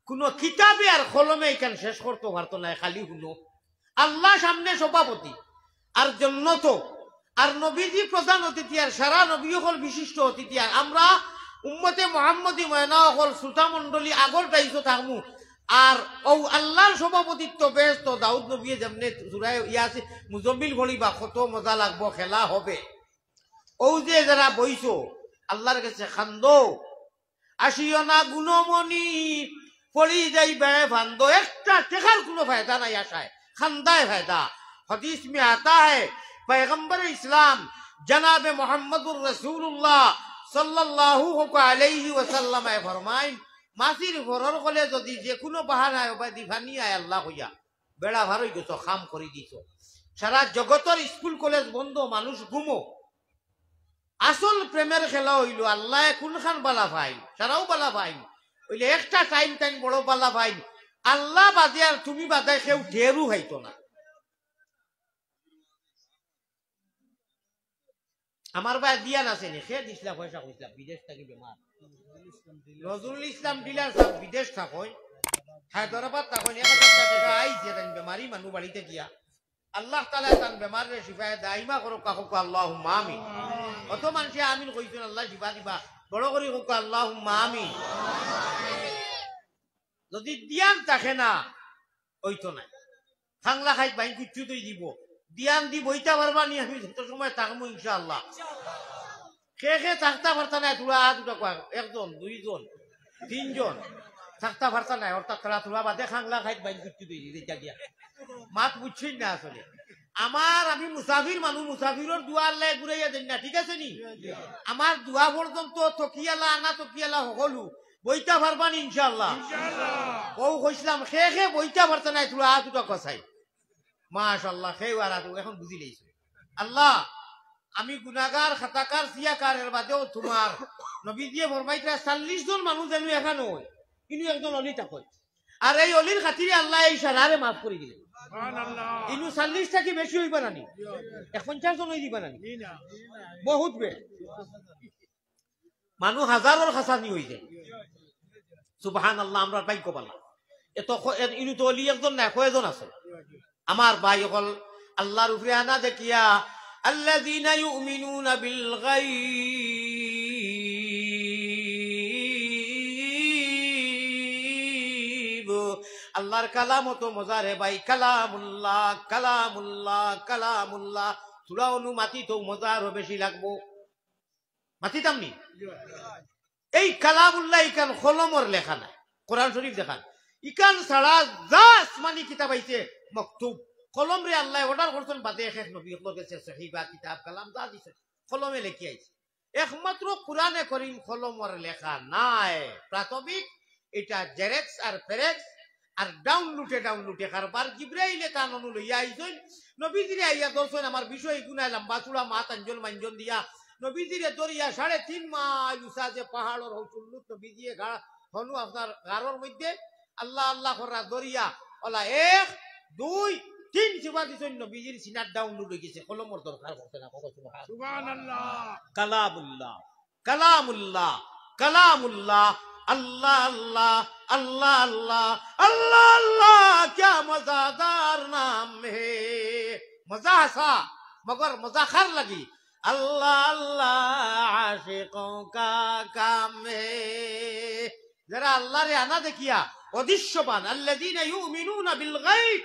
কুনু কিতাবে আর কলমে ইখান শেষ করতো পারতো নায়, খালি হুনো। আল্লাহ সামনে সভাপতি, আর জন্নত, আর নবীজি প্রধান অতিথি, আর সারা নবী অকল বিশিষ্ট অতিথি, আর আমরা উম্মতে মোহাম্মদী ময়না অকল শ্রোতা মণ্ডলী আগর ডাইসো থাকমু। আর অউ আল্লাহর সভাপতিত্ব বেহেস্ত দাউদ নবীয়ে যেমনে সুরায় ইয়াসিন মুজাম্মিল পড়িবা, কত মজা লাগবো, খেলা হবে। অউ যে যারা বইছো, আল্লাহর গেছে কান্দো, আসিও না গুণমণি, পড়ি যাইবায় ফান্দো। একটা টেকার কুনু ফায়দা নাই আশায়, কান্দায় ফায়দা। হাদিস মে আতা হ্যায়, পয়গম্বর ইসলাম জনাবে মুহাম্মদুর রাসূলুল্লাহ সাল্লাল্লাহু আলাইহি ওয়াসাল্লামে ফরমাইন, মাছির ফরর কলে যদি যে কুনু বাহানায় অবাদি ফানি আয় আল্লাহ কইয়া, বেড়া পার অই গেছো, কাম করি দিছো। সারা জগতর স্কুল কলেজ বন্ধ, মানুষ ঘুমো। আসল প্রেমের খেলা অইলো, আল্লায় কুনখান বালা পাইন, সারাউ বালা পাইন। অইলে একটা টাইম টাইম বড় বালা পাইন, আল্লাহ বাদে আর তুমি বাদে কেউ টেরউ পাইতো না। আমার ভাই দিয়ান আছে নি, কে দিছলা পয়সা কইছলা, বিদেশ থাকি বেমার। নজরুল ইসলাম ডিলার সাব বিদেশ থাকইন, হায়দরাবাদ থাকইন, এক হাজার টেকা আইছে তাইন বেমারি মানু বাড়িত গিয়া। আল্লাহ তাআলা তান বেমাররে শিফায়ে দাইমা করউক্কা, কউক্কা আল্লাহুম্মা আমিন। অত মানষে আমিন কইছইন, আল্লায় শিফা দিবা, বড় করি কউক্কা আল্লাহুম্মা আমিন। যদি দিয়ান থাকে না, অইতো নায়। খাংলা খাইত বাইন কুচ্ছু তৈ দিব। দিয়ান দি বইতা পারবা নি, আমি যত সময় থাকমু ইনশাআল্লাহ। কে কে থাকতা পারতা নায়, থুড়া আত উঠা কওয়া। একজন, দুইজন, তিনজন থাকতা পারতা নায়, অর্থাৎ তারা থুড়া বাদে খাংলা খাইত বাইন কুচ্ছু তৈ দিতে গিয়া। মাত বুঝছইন না আসলে। আমার, আমি মুসাফির মানুষ, মুসাফিরর দোয়া আল্লায় ঘুরাইয়া দেইন না, ঠিক আছে নি? আমার দোয়া পর্যন্ত তকিয়ালা, আনা তকিয়ালা হকলউ বইতা পারবা নি ইনশাআল্লাহ? ইনশাআল্লাহ। অউ কইছলাম, কে কে বইতা পারতা নায়, থুড়া আত উঠা কওয়া চাই। মাশাআল্লাহ, কেউ আর আত, অখন বুঝিলাইছো। আল্লাহ, আমি গুনাগার, খাতাকার, সিয়াকার, এর বাদেও তুমার নবীজিয়ে ফরমাইতরা, চল্লিশ জন মানুষ যেন এখানো অয়, ইনু একজন অলি থাকইন। আর এই অলির খাতিরে আল্লায় এই সারারে মাফ করি দিলা। সুবহানাল্লাহ। ইনু চল্লিশ থাকি বেশি অইবা না নি? এক পঞ্চাশ জন অই দিবা না নি? জি না। বহুত বে। মানুষ হাজারর খাসানি অই যায়। সুবহানাল্লাহ, আমরার ভাগ্য বালা। এত ক-, এ-, ইনু তো অলি একজন নায়, কয়জন আছে? আমার ভাই অকল, আল্লাহর উপরে আনা দেখিয়া, আল্লাযীনা ইউমিনুনা বিল গায়ব। আল্লাহর কালাম অত মজা রে ভাই, কালামুল্লাহ, কালামুল্লাহ, কালামুল্লাহ। থুড়া অনু মাতিতো মজা আরো বেশি লাগবো। মাতিতাম নি? এই কালামুল্লাহ ইখান কলমর লেখা নায়। কোরআন শরীফ দেখান। ইখান ছাড়া যা আসমানি কিতাব আইছে মকতুব। কলমরে আল্লায় অর্ডার করছইন বাদে এক এক নবী অকলর গেছে সহিফা, কিতাব, কালাম যা দিছইন। কলমে লেখি আইছে। একমাত্র কোরআনে করিম কলমর লেখা নায়। প্রাথমিক ইটা জেরেক্স আর ফেরেক্স আর ডাউনলোডে ডাউনলোডে কারবার। জিব্রাইলে তান অনু লইয়া আইছইন। নবীজিরে আইয়া ধরছইন, আমার বিষয় ইগুনায় লম্বা চুড়া মাত আঞ্জন মাঞ্জন দিয়া। নবীজিরে ধরিয়া সাড়ে তিন মাইল উচা যে পাহাড়র হৌ চুল্লুত নবীজিয়ে গা-, হনু আপনার গারর মধ্যে আল্লাহ আল্লাহ কররা ধরিয়া, অলা এক, দুই, তিন চিবা দিছইন, নবীজির সিনাত ডাউনলোড অই গেছে, কলমর দরকার পড়ছে না। কও সুবহান। সুবহানাল্লাহ। কালামুল্লাহ। کلام اللہ، کلام اللہ، اللہ اللہ، اللہ اللہ، اللہ اللہ، کیا مزیدار نام ہے۔ মজা হাছা, মগর মজা খার লাগি। اللہ اللہ، عاشقوں کا کام ہے۔ যারা আল্লাহরে আনা দেখিয়া অদৃশ্যবান, الذين يؤمنون بالغيب,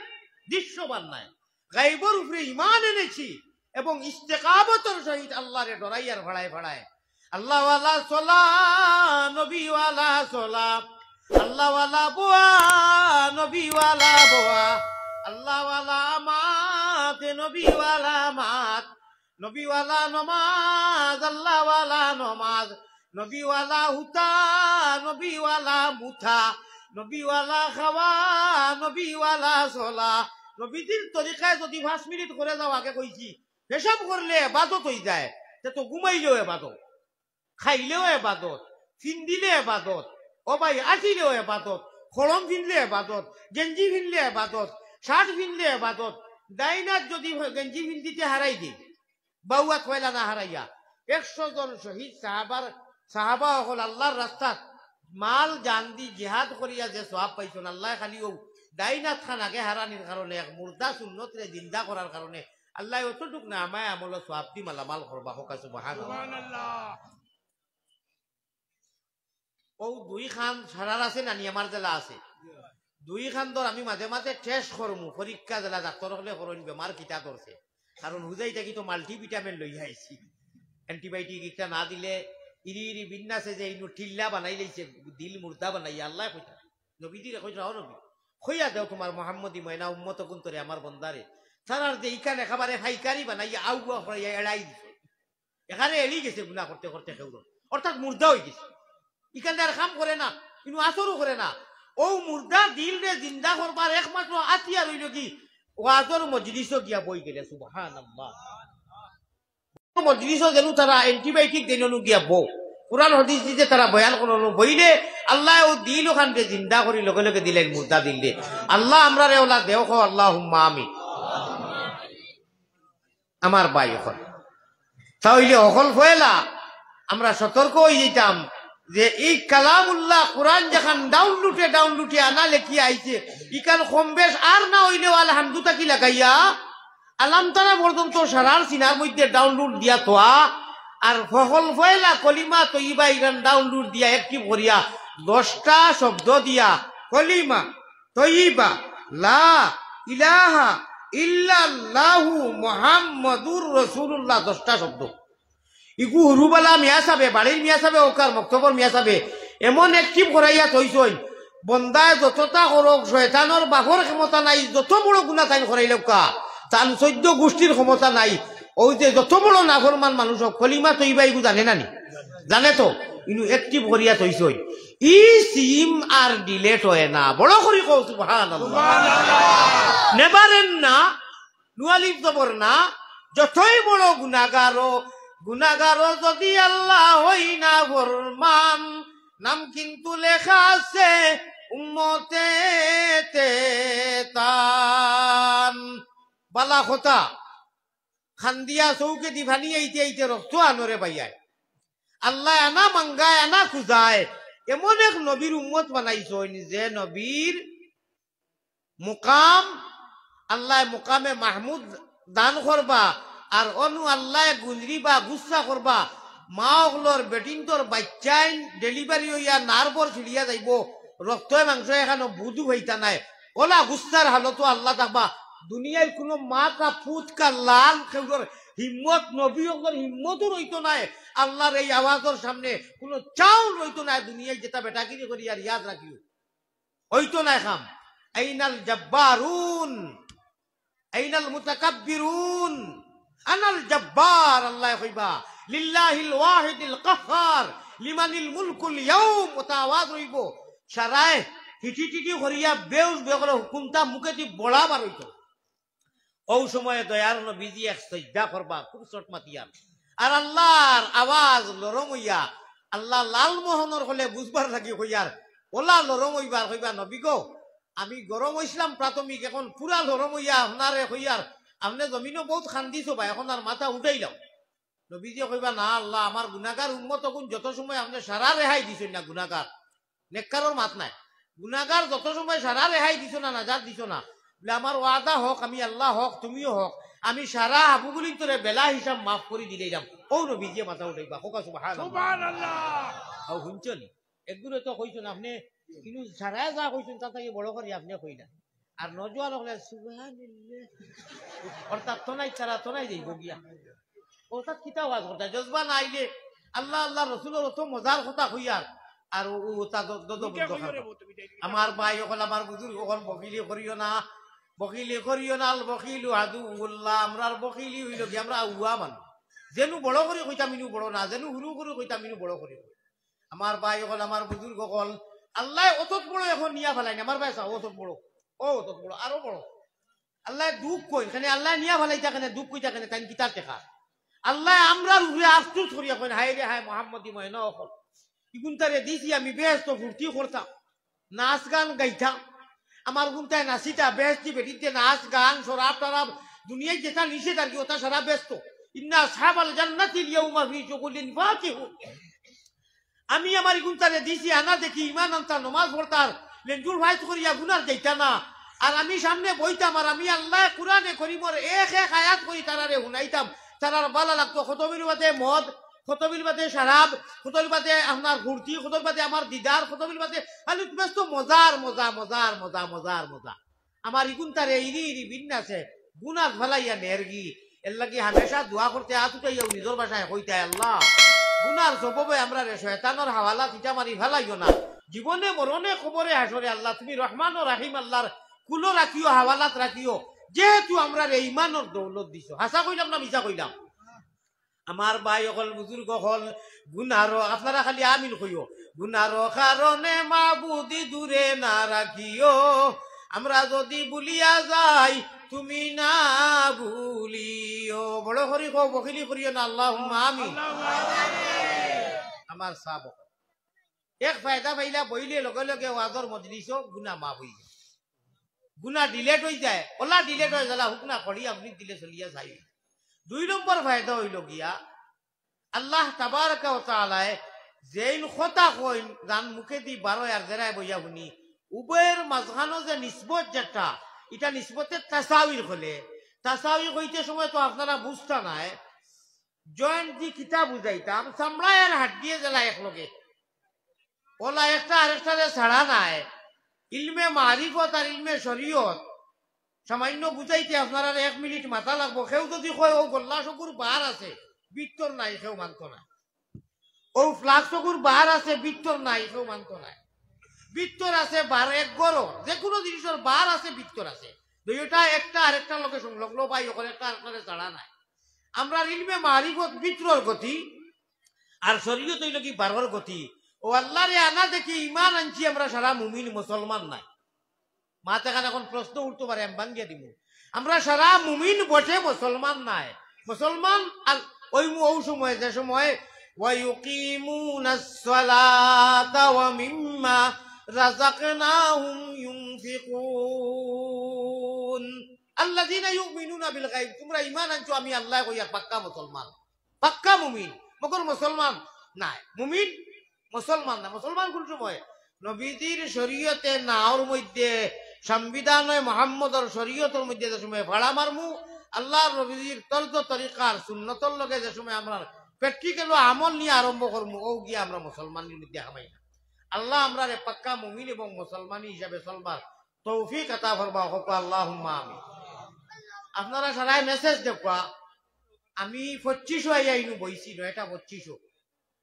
দৃশ্যবান নায়, গাইবর উপরে ঈমান এনেছি এবং ইস্তেকামতর সহিত আল্লাহরে ডরাইয়ার ফাড়ায় ফাড়ায়। আল্লাহওয়ালা চলা, নবীওয়ালা চলা, আল্লাহওয়ালা বওয়া, নবীওয়ালা বওয়া, আল্লাহওয়ালা মাত, নবীওয়ালা মাত, নবীওয়ালা নমাজ, আল্লাহওয়ালা নমাজ, নবীওয়ালা হুতা, নবীওয়ালা মুথা, নবীওয়ালা খাওয়া, নবীওয়ালা চলা। নবীজির তরিকায় যদি পাঁচ মিনিট করে যাও, আগে কইছি, পেশাব করলে এবাদত অই যায়, তে তো ঘুমাইলেও এবাদত, খাইলেও এবাদত, ফিন্দিলে এবাদত, ও ভাই, আটিলেও এবাদত, খড়ম ফিনলে এবাদত, গেঞ্জি ফিনলে এবাদত, শার্ট ফিনলে এবাদত। ডাইনাত যদি গেঞ্জি ফিন্দিতে হারাই দেই, বাউয়াত পয়লা না হারাইয়া, একশো জন শহীদ সাহাবার, সাহাবা অকল আল্লাহর রাস্তাত মাল জান দি জিহাদ করিয়া যে সওয়াব পাইছইন, আল্লায় খালি অউ ডাইন আত খান আগে হারানির কারণে, এক মুর্দা সুন্নতরে জিন্দা করার কারণে আল্লায় অতটুক নামায়ে আমলর সওয়াব দি মালামাল করবা। কউক্কা সুবহানাল্লাহ। সুবহানাল্লাহ। অউ দুই খান সারার আছে না নি, আমার যেলা আছে। দুই খান ধর আমি মাঝে মাঝে test করমু, পরীক্ষা যেলা ডাক্তর অকলে করইন বেমার কিতা ধরছে। কারণ হুজাই থাকি তো multivitamin লইয়া আইছি। Antibiotic ইটা না দিলে ইরি ইরি বিন্যাসে যে ইনু টিল্লা বানাই লাইছে, দিল মুর্দা বানাইয়া আল্লায় কইতা। নবীজিরে কইতা, "ও নবী, কইয়া দেও তুমার মোহাম্মদী ময়না উম্মত অগুন্তরে, আমার বন্দারে। তারার যে ইখান একেবারে ফাইকারি বানাইয়া আউয়া করাইয়া এড়াই দিছে।" এখানে এড়ি গেছে গুনা করতে করতে কেউর, অর্থাৎ মুর্দা অই গেছে। ইখান আর কাম করে না, ইনু আসরও করে না। অউ মুর্দা দিলরে জিন্দা করবার একমাত্র আতিয়ার অইলো কি? ওয়াজর মজলিসো গিয়া বই গেলে, সুবহানাল্লাহ। মজলিসো যেনু তারা antibiotic দেইন, অনো গিয়া বও। কোরআন হাদিস দিতে তারা বয়ান করইন, অনো বইলে আল্লায় অউ দিল অখানরে জিন্দা করি লগে লগে দিলাইন মুর্দা দিলরে। আল্লাহ আমরারে অলা দেও, কও আল্লাহুম্মা আমিন। আমার ভাই অকল, তা অইলে অকল পয়লা আমরা সতর্ক অই যাইতাম যে ই কালামুল্লাহ কোরআন যেখান download এ download এ আনা লেখিয়া আইছে, ইখান কম বেশ আর না অইলেও আলহামদু থাকি লাগাইয়া আলাম তারা পর্যন্ত সারার সিনার মধ্যে download দিয়া থোয়া, আর অকল পয়লা কলিমা তৈয়বা ইখান download দিয়া active করিয়া দশটা শব্দ দিয়া কলিমা তৈয়বা, লা ইলাহা ইল্লাল্লাহু মুহাম্মাদুর রাসূলুল্লাহ, দশটা শব্দ। ইগু হুরুবালা মিয়া সাবে, বাড়ির মিয়া সাবে, অউকার মক্তবর মিয়া সাবে, এমন active করাইয়া থইছইন, বন্দায় যততা করউক, শয়তানর বাপর ক্ষমতা নাই, যত বড় গুনা তাইন করাইলাউক্কা, তান চৈদ্দ গুষ্টির ক্ষমতা নাই। অউ যে যত বড় নাফরমান মানুষ অউক, কলিমা তৈয়বা ইগু জানে না নি? জানে তো, ইনু active করিয়া থইছইন। ই সিম আর delete অয় না। বড় করি কও সুবহানাল্লাহ। সুবহানাল্লাহ। Never end না, নুয়ালিফ জবর না, যতই বড় গুনাগারও, গুনাগারও যদি আল্লাহ অই নাফরমান, নাম কিন্তু লেখা আছে উম্মতেতে তান। বালা কথা, কান্দিয়া চউখেদি পানি আইতে আইতে রক্ত আনরে বাইয়ায়। আল্লায় আনা মাঙ্গায়, আনা খুজায়। এমন এক নবীর উম্মত বানাইছইন, যে নবীর মুকাম, আল্লায় মুকামে মাহমুদ দান করবা, আর অনো আল্লায় গুজরিবা, গুসা করবা। মা অকলর বেটিন্তর বাইচ্চাইন delivery অইয়া নার্ভর ছিড়িয়া যাইবো, রক্তয় মাংসয় এখানো বুধু অইতা নায়। অলা গুসার হালতো আল্লাহ থাকবা। দুনিয়ার কুনু মা কা পুত কা লাল কেউর হিম্মত, নবী অকলর হিম্মতও রইতো নায়। আল্লাহর এই আওয়াজর সামনে কুনু চাউল রইতো নায়। দুনিয়ার যেতা বেটাগিরি করি আর ইয়াদ রাখিও, অইতো নায় কাম। আইনাল জাব্বারুন, আইনাল মুতাকাব্বিরুন, আনাল জাব্বার, আল্লায় কইবা, লিল্লাহিল ওয়াহিদিল কাহহার, লিমানিল মুলকুল ইয়াউম, অতা আওয়াজ রইবো। সারায় হিটি টিটি করিয়া বেউস বেগলো হুকুমতা মুখেদি বড়া বার অইতো। অউ সময়ে দয়ার নবীজি এক সইজদা করবা, খুব শর্ট মাতিয়ার। আর আল্লাহর আওয়াজ লরম অইয়া, আল্লাহ লালমোহনর কলে বুঝবার লাগি কইয়ার, অলা লরম অইবার কইবা, "নবী গো, আমি গরম অইছলাম প্রাথমিক, এখন পুরা লরম অইয়া আপনারে কইয়ার, আপনে জমিনো বউত কান্দিছো বা, এখন আর মাথা উঠাইলাও।" নবীজিয়ে কইবা, "না আল্লাহ, আমার গুনাগার উম্মত অগুন যত সময় আপনে সারা রেহাই দিছইন না গুনাগার, নেককারর মাত নাই। গুনাগার যত সময় সারা রেহাই দিছো না, নাজাত দিছো না, বলে আমার ওয়াদা হক, আমি আল্লাহ হক, তুমিও হক, আমি সারা হাবুগুলিন্তরে বেলা হিসাব মাফ করি দিলাইলাম।" অউ নবীজিয়ে মাথা উঠাইবা, কউক্কা সুবহানাল্লাহ। সুবহানাল্লাহ। অউ হুনছো নি? একগুরে তো কইছইন আপনে, কিন্তু সারায় যা কইছইন তা থাকি বড় করি আপনে কইলা। আর নজওয়ান অকলে সুবহানাল্লাহ। অর্থাৎ তনাই তারা তনাই যাইবো গিয়া। অর্থাৎ কিতা ওয়াজ করতা? জজবা না আইলে আল্লাহ, আল্লাহ রসুলর অত মজার কথা কইয়ার। আর ও, ও তা দ-, দ-, দ-, মুখে দরকার কইও রে না। বউ, তুমি যাই আমার ভাই অকল, আমার বুজুর্গ অকল, বকিলি করিও না, বকিলি করিও না, আল বকিলু আদুউল্লাহ। আমরার বকিলি অইলো কি, আমরা আউয়া মানুষ। যেনু বড় করি কইতাম, ইনু বড় না, যেনু হুরু করি কইতাম, ইনু বড় করি কই। আমার ভাই অকল, আমার বুজুর্গ অকল, আল্লায় অতত বড় এখন নিয়া ফালাইন, আমার ভাই সাব অতত বড়, ও অতত বড়, আরো বড়। আল্লায় দুখ কই, কেনে আল্লায় নিয়া ফালাইতা, কেনে দুখ কইতা, কেনে তাইন কিতার টেকা? আল্লায় আমরার উপরে আফসোস করিয়া কইন, "হায় রে হায়, মোহাম্মদী ময়না অকল, ইগুনতারে দিছি আমি বেহেস্ত ফুর্তি করতাম, নাচ গান গাইতাম, আমার গুনতায় নাচিতা, বেহেস্তি বেটিতে নাচ গান, শরাব টরাব, দুনিয়ায় যেতা নিষেধ আর কি, অতা সারা ব্যস্ত। ইন্না আসহাবাল জান্নাতিল ইয়াউমা ফি শুগুলিন ফাকিহুন।" আমি আমার ইগুনতারে দিছি আনা দেখি ইমান আনতা, নমাজ পড়তার, লেঞ্জুর ফাইজ করিয়া গুনার যাইতা না। আর আমি সামনে বইতাম, আর আমি আল্লায় কুরআনে করিমর এক এক আয়াত করি তারারে হুনাইতাম। তারার ভালা লাগতো। খতমির বাদে মদ, খতমির বাদে শরাব, খতমির বাদে আপনার ফুর্তি, খতমির বাদে আমার দিদার, খতমির বাদে খালি তুমি তো মজার মজা, মজার মজা, মজার মজা। আমার ইগুনতারে ইরি ইরি বিন্যাসে গুনাত ফালাইয়া নেরগি। এরলাগি হামেশা দোয়া করতে আত উঠাইয়াউ নিজর ভাষায় কইতায়, "আল্লাহ, গুনার সববে আমরারে শয়তানর হাওয়ালাত ইটা মারি ফালাইও না। জীবনে মরণে কবরে হাশরে আল্লাহ তুমি রহমান ও রাহিম আল্লাহর কুলো রাখিও, হাওয়ালাত রাখিও। যেহেতু আমরারে ইমানর দৌলত দিছো।" হাছা কইলাম না মিছা কইলাম? আমার ভাই অকল, বুজুর্গ অকল, গুনার, আপনারা খালি আমিন কইও। গুনার কারণে মাবুদি দূরে না রাখিও, আমরা যদি ভুলিয়া যাই তুমি না ভুলিও। বড় করি কও, বখিলি করিও না, আল্লাহুম্মা আমিন। আমার সাব অকল। এক ফায়দা পাইলা, বইলে লগে লগে ওয়াজর মজলিসও গুনা মাফ অই যায়, গুনা ডিলেট অই যায়, ওলা ডিলেট অই যায়, হুকনা করি আপনি দিলে চলিয়া যাই। দুই নম্বর ফায়দা অইলো গিয়া, আল্লাহ তাবারাকা ওয়া তাআলায় যেইন কথা কইন, যান মুখেদি বারয় আর যেরায় বইয়া হুনি, উভয়র মাঝখানো যে নিসবত যেটা, ইটা নিসবতে তাসাউই কইলে, তাসাউই কইতে সময় তো আপনারা বুঝতা নায়, জয়েন্ট দি কিতা বুঝাইতাম, চামড়ায় আর হাড্ডিয়ে যেলা একলগে। ওলা একটা আরেকটারে ছাড়া নায়। ইলমে মারিফত আর ইলমে শরীয়ত সামান্য বুঝাইতে আপনারার এক মিনিট মাথা লাগবো। কেউ যদি কয়, "ও গল্লা শকুর বার আছে, ভিতর নাই", কেউ মানতো না। "ও ফ্লাক্স শকুর বার আছে, ভিতর নাই", কেউ মানতো না। ভিতর আছে বার, এক গরো, যে কোনো জিনিসর বার আছে, ভিতর আছে। দুইটা একটা আরেকটার লগে সংলগ্ন, ভাই, ওখানে একটা আরেকটারে ছাড়া নাই। আমরার ইলমে মারিফত ভিতরর গতি, আর শরীয়ত অইলো কি বারর গতি। ও আল্লাহরে আনা দেখি ইমান আনছি, আমরা সারা মুমিন মুসলমান নায়। মাত এখান এখন প্রশ্ন উঠতো পারে, আমি ভাঙ্গিয়া দিমু। আমরা সারা মুমিন বটে, মুসলমান নায়। মুসলমান আল-, ওই মু-, ওই সময়, যে সময়, "ওয়া ইউকিমুনাস সালাতা ওয়া মিম্মা রাযাকনাহুম ইউনফিকুন।" আল্লাযীনা ইউমিনুনা বিল গায়ব, তোমরা ইমান আনছো, আমি আল্লাহ কইয়া পাক্কা মুসলমান। পাক্কা মুমিন, মগর মুসলমান নায়। মুমিন, মুসলমান না। মুসলমান কোন সময়? নবীজির শরীয়তে নাওর মধ্যে, সংবিধানে মোহাম্মদর শরীয়তর মধ্যে যে সময় ফাড়া মারমু, আল্লাহর নবীজির তর্জ তরিকার সুন্নতর লগে যে সময় আমরা প্র্যাকটিক্যাল আমল নিয়া আরম্ভ করমু, ও গিয়া আমরা মুসলমানের মধ্যে হামাই না। আল্লাহ আমরারে পাক্কা মুমিন এবং মুসলমান হিসাবে চলবার তৌফিক আতা ফরমাও, কউক্কা আল্লাহুম্মা আমিন। আপনারা সারায় মেসেজ দেখবা, আমি পঁচিশো আইয়া ইনু বইছি, নয়টা পঁচিশো।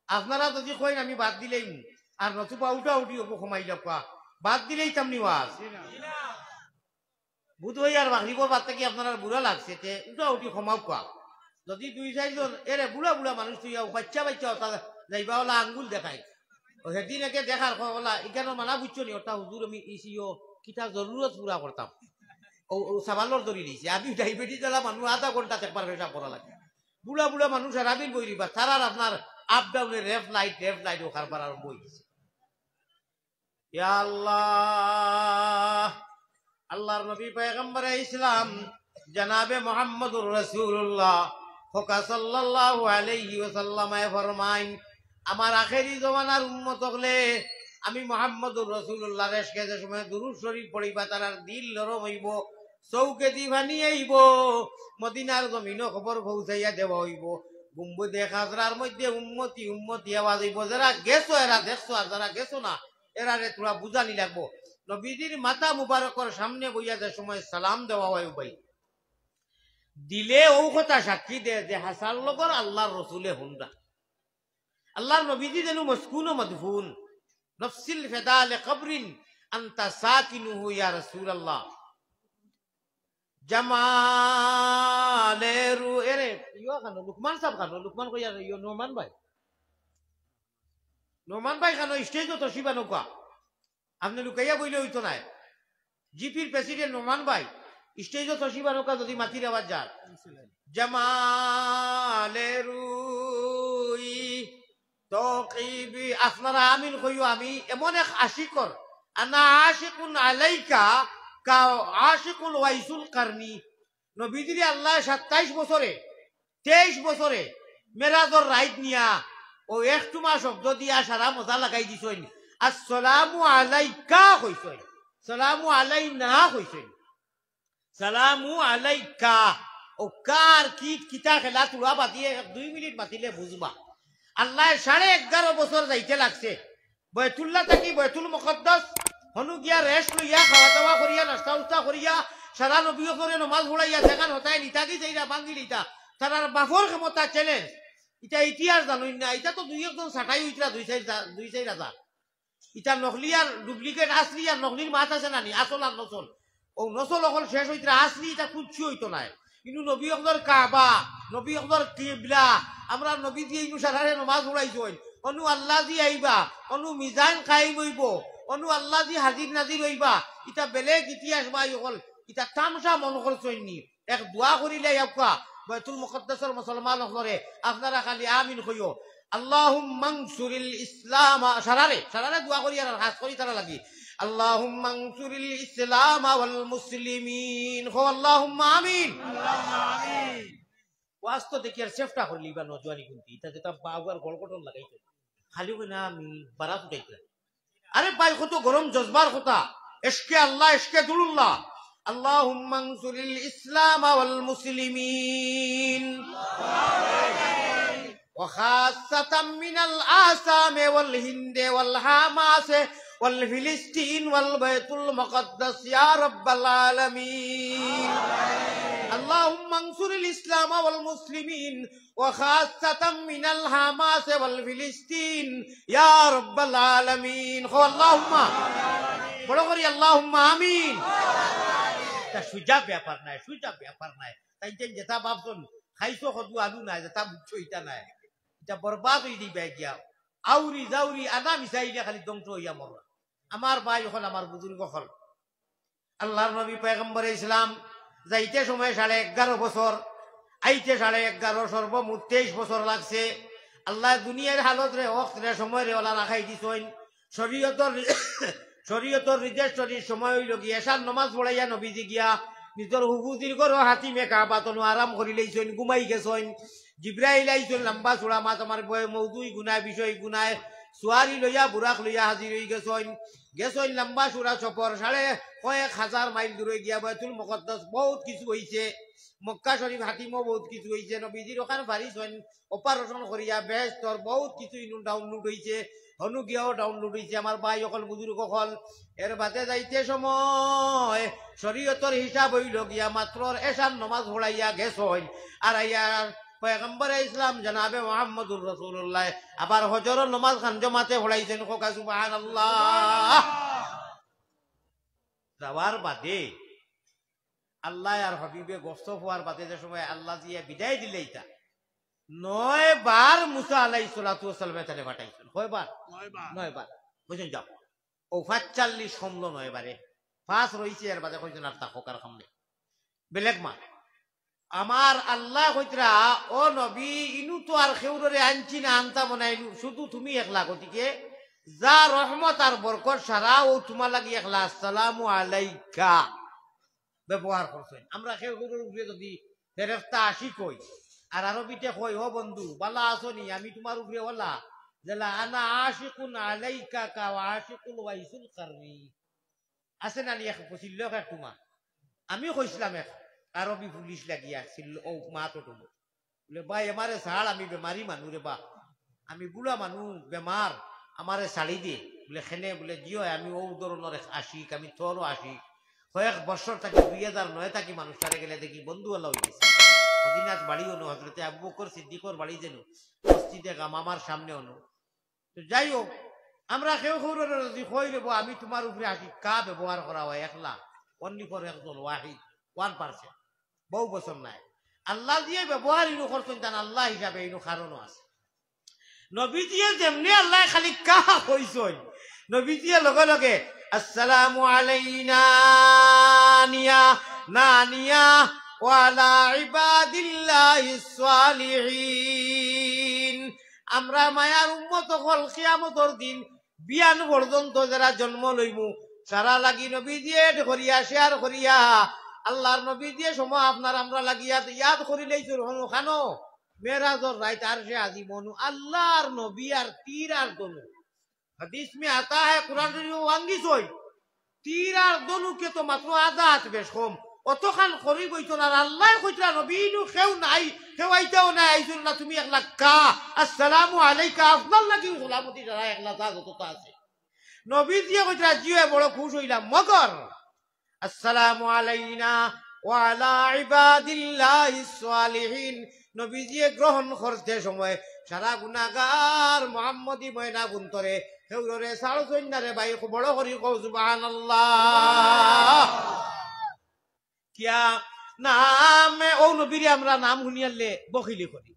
আপনারা যদি কইন আমি বাদ দিলাইমু, আর নতুবা উঠা উঠি অইবো, কমাই যাউক্কা, বাদ দিলাইতাম নি ওয়াজ। বুধ অই আর মাগরিবর বাদ থাকি আপনারার বুড়া লাগছে, তে উঠা উঠি কমাউক্কা। যদি দুই চাইরজন এরে বুড়া বুড়া মানুষ থইয়া বাচ্চা বাচ্চা অতা যাইবা ওলা আঙ্গুল দেখাই। ও সেদিন একে দেখার কয় ওলা, ইখানো মানা বুঝছো নি, ওটা হুজুর আমি ইসিও কিতা জরুরত পুরা করতাম। ও, ও সাবালর ধরি দিছে। আমি ডায়াবেটিস আলা মানুষ, আধা ঘন্টা একবার পেশাব করা লাগে। বুড়া বুড়া মানুষ আর আবিল বই দিবা, তারার আপনার আপ ডাউনে রেফ লাইট, রেফ লাইট ও কারবার আরম্ভ অই গেছে। ইয়া আল্লাহ, আল্লাহর নবী পয়গম্বরে ইসলাম জনাবে মুহাম্মদুর রাসূলুল্লাহ, কউক্কা সাল্লাল্লাহু আলাইহি ওয়াসাল্লামে ফরমাইন, আমার আখেরি জমানার উম্মত অকলে আমি মুহাম্মদুর রাসূলুল্লাহর ইশকে যে সময় দুরূদ শরীফ পড়িবা, তারার দিল নরম অইবো, চউখেদি পানি আইবো, মদিনার জমিনো খবর পৌঁছাইয়া দেওয়া অইবো। গুম্বুদে খাজরার মধ্যে উম্মতি উম্মতি আওয়াজ অইবো, যেরা গেছো এরা দেখছো, আর যেরা গেছো না, এরারে থুড়া বুঝানি লাগবো। নবীজির মাথা মুবারকর সামনে বইয়া যে সময় সালাম দেওয়া অয়, উবাই দিলে অউ কথা সাক্ষী দেয় যে হাছার লগর আল্লাহর রসুলে হুনরা। আল্লাহর নবীজি যেন মসকুন ও মদফুন। নফসিল ফেদা লে কবরিন আনতা সাকিনুহু ইয়া রাসূলুল্লাহ। জামালেরু এরে, ইয়ো খানো, লুকমান সাব খানো, লুকমান কইয়া ইয়ো নোমান ভাই। নোমান ভাই খানো, স্টেজো তশরিফ আনউক্কা। আপনে লুকাইয়া বইলে অইতো নায়। জিপির প্রেসিডেন্ট নোমান ভাই, স্টেজো তশরিফ আনউক্কা যদি মাতির আওয়াজ যার। জামালেরু ই তকিবি, আপনারা আমিন কইও, আমি এমন এক আশিকর, আনা আশিকুন আলাইকা কা আশিকুল ওয়াইসুল কারনি। নবীজিরে আল্লায় সাতাইশ বছরে, তেইশ বছরে মেরাজর রাইত নিয়া অউ একটুমা শব্দ দিয়া সারা মজা লাগাই দিছইন। আসসালামু আলাইকা কইছইন, সালামু আলাইনা কইছইন। সালামু আলাইকা। অউ কার কিতা খেলা তুলা বাদিয়ে এক দুই মিনিট মাতিলে বুঝবা। আল্লায় সাড়ে এগারো বছর যাইতে লাগছে। বয়তুল্লাহ থাকি বয়তুল মুকাদ্দাস, হনু গিয়া rest লইয়া, খাওয়া দাওয়া করিয়া, নাস্তা উস্তা করিয়া, সারা নবী অকলরে নমাজ পড়াইয়া, যেখান হতায় নিতা কি সেইটা ভাঙ্গি লিতা। তারার বাপর ক্ষমতা challenge। ইটা ইতিহাস জানইন না, ইটা তো দুই একজন ছাটাই অইতরা দুই চাইর, দুই চাইর হাজার। ইটা নকলি আর duplicate, আসলি আর নকলির মাত আছে না নি, আসল আর নসল। অউ নসল অকল শেষ অইতরা, আসলি ইটা কুচ্ছু অইতো নায়। ইনু নবী অকলর কাবা, নবী অকলর কিবলা, আমরার নবীজিয়ে ইনু সারারে নমাজ পড়াইছইন। অনু আল্লাজি আইবা, অনু মিজান কায়েম অইবো, অনু আল্লাজি হাজির নাজির অইবা। ইটা বেলেগ ইতিহাস ভাই অকল, ইটা তামশা মনো করছইন নি। এক দোয়া করিলে আউক্কা, বায়তুল মুকাদ্দাসর মুসলমান অকলরে, আপনারা খালি আমিন কইও। আল্লাহুম্মানসুরিল ইসলাম, সারারে, সারারে দোয়া করি আর খাছ করি তারার লাগি। আল্লাহুম্মানসুরিল ইসলাম ওয়াল মুসলিমিন। কও আল্লাহুম্মা আমিন। আল্লাহুম্মা আমিন। ওয়াজ তো দেখি আর চেষ্টা করলি বা নজওয়ানি কুন্তি, ইটা যেটা বাউয়ার গড়গড়ন লাগাইতো। খালি কই না আমি বাড়া ফুটাইতে। আরে ভাই, কত গরম জজবার কথা। ইশকে আল্লাহ, ইশকে দুলুল্লাহ। আল্লাহুম্মানসুরিল ইসলাম ওয়াল মুসলিমিন। وخاصة من الآثام والهند والحماس والفلسطين والبيت المقدس يا رب العالمين. اللهم انصر الإسلام والمسلمين وخاصة من الحماس والفلسطين يا رب العالمين. কও আল্লাহুম্মা। বড় করি আল্লাহুম্মা আমিন। ইটা সুজা ব্যাপার নায়, সুজা ব্যাপার নায়। তাইন তাইন যেটা ভাবছইন, খাইছো কদু আলু নায়, যেটা বুঝছো ইটা নায়। ইটা বরবাদ অই দিবা গিয়া। আউরি জাউরি আনা মিশাইলে খালি ধ্বংস অইয়া মররা। আমার ভাই অকল, আমার বুজুর্গ অকল, আল্লাহর নবী পয়গম্বরে ইসলাম যাইতে সময় সাড়ে এগারো বছর, আইতে সাড়ে এগারো, সর্বমোট তেইশ বছর লাগছে। আল্লায় দুনিয়ার হালতরে, ওয়াক্তরে, সময়রে ওলা রাখাই দিছইন। শরীয়তর রি-, শরীয়তর রিজেস্টরির সময় অইলো গিয়া এশার নমাজ পড়াইয়া নবীজি গিয়া নিজর হুফুজির ঘরো হাতিমে কাবাত অনো আরাম করি লইছইন, ঘুমাই গেছইন। জিব্রাইল আইছইন, লম্বা চুড়া মাত, আমার বয় মৌদুই গুনায়, বিষয় গুনায়, সুয়ারি লইয়া, বুরাক লইয়া হাজির অই গেছইন। গেছইন লম্বা চুড়া সফর, সাড়ে কয়েক হাজার মাইল দূরে গিয়া বায়তুল মুকাদ্দাস বউত কিছু অইছে, মক্কা শরীফ হাতিমও বউত কিছু অইছে, নবীজির অখান ফারিছইন, operation করিয়া বেহেস্তর বউত কিছু ইনু download অইছে, হনু গিয়াও download অইছে, আমার ভাই অকল, বুজুর্গ অকল। এর বাদে যাইতে সময় শরীয়তর হিসাব অইলো গিয়া মাত্র এশার নমাজ পড়াইয়া গেছইন, আর আইয়া পয়গম্বরে ইসলাম জনাবে মুহাম্মদুর রাসূলুল্লাহ আবার হজরর নমাজ খান জমাতে পড়াইছইন। কউক্কা সুবহানাল্লাহ। যাওয়ার বাদে আল্লাহ আর হাবিবে গোস্ত ফুয়ার বাদে যে সময় আল্লাহ দিয়া বিদায় দিলে ইতা, নয় বার মুসা আলাইহিস সালাতু ওয়াস সালামে তারে পাঠাইছইন। কয়বার? নয় বার। নয় বার। বুঝছেন, যাও। অউ পাঁচচল্লিশ কমলো নয় বারে। পাঁচ রইছে, এর বাদে কইছইন আর থাকউক আর কাম নাই। বেলেগ মাত। আমার আল্লাহ কইতরা, "ও নবী, ইনু তো আর কেউররে আনছি না, আনতাম না, ইনু শুধু তুমি একলা, গতিকে যা রহমত আর বরকত সারা অউ তুমার লাগি একলা, আসসালামু আলাইকা।" ব্যবহার করছইন। আমরা কেউ কেউর উপরে যদি ফেরেশতা আশিক অই, আর আরবিতে কই, "ও বন্ধু, বালা আছো নি? আমি তুমার উপরে ওলা, যেলা আনা আশিকুন আলাইকা কা আশিকুল ওয়াইসুল কারনি।" আছে না নি এক চিল্লক এক তুমা? আমি কইছলাম এক আরবি পুলিশ লাগিয়া চিল্ল-, অউ মাত অটুমো। বুলে, "ভাই, আমারে ছাড়, আমি বেমারি মানু রে বা। আমি বুড়া মানু, বেমার, আমারে ছাড়ি দে।" বুলে, "কেনে?" বুলে, "জি অয়, আমি অউ ধরনর এক আশিক, আমি তোরও আশিক। কয়েক বছর থাকি, দুই হাজার নয় থাকি মানুষটারে গেলে দেখি বন্ধু আলা অই গেছে। মদিনাত বাড়ি অনো, হজরতে আবু বকর সিদ্দিকর বাড়ি যেন, মসজিদে গামামার সামনে অনো।" তো যাই হোক, আমরা কেউ কেউরে যদি কই রে বা, "আমি তুমার উপরে আশিক", কা ব্যবহার করা অয় একলা, only for একজন, ওয়াহিদ, one percent। বউ বছর নাই। আল্লাহ দিয়া ব্যবহার ইনু করছইন, তান আল্লাহ হিসাবে ইনু কারণও আছে। নবীজিয়ে যেমনে আল্লাহ খালি কা কইছইন, নবীজিয়ে লগে লগে, "আসসালামু আলাইনা নিয়া না নিয়া ওয়া আলা ইবাদিল্লাহিস সালিহিন।" আমরা মায়ার উম্মত অকল কিয়ামতর দিন বিয়ান পর্যন্ত যেরা জন্ম লইমু, সারা লাগি নবীজিয়ে add করিয়া, share করিয়া, আল্লাহর নবীজিয়ে সময় আপনার আমরা লাগি ইয়াদ, ইয়াদ করিলেই চুর হনু খানো। মেরাজর রাইত আরশে আজিমো নু আল্লাহর নবী আর তীর আর ধনু। হাদিস মে আতা হে, কোরআন শরীফো ভাঙ্গিছইন। তীর আর ধনুকে তো মাত্র আধা হাত বেশ কম, অতখান করিব অইতো না। আর আল্লায় কইতরা, "নবী নু কেউ নাই, কেউ আইতাও নাই, আইছইন না, তুমি একলা কা, আসসালামু আলাইকা, আপনার লাগিও সালামতি, যারা একলা যা যততা আছে।" নবীজিয়ে কইতরা, "জি অয়, বড় খুশ অইলাম, মগর আসসালামু আলাইনা ওয়া আলা ইবাদিল্লাহিস সালিহিন।" নবীজিয়ে গ্রহণ করতে সময় সারা গুনাগার মোহাম্মদী ময়না গুন্তরে কেউরে ছাড়ছইন না রে ভাই, বড় করি কও সুবহানাল্লাহ। কিয়া নামে অউ নবীরে আমরা নাম হুনিয়ারলে বখিলি করি,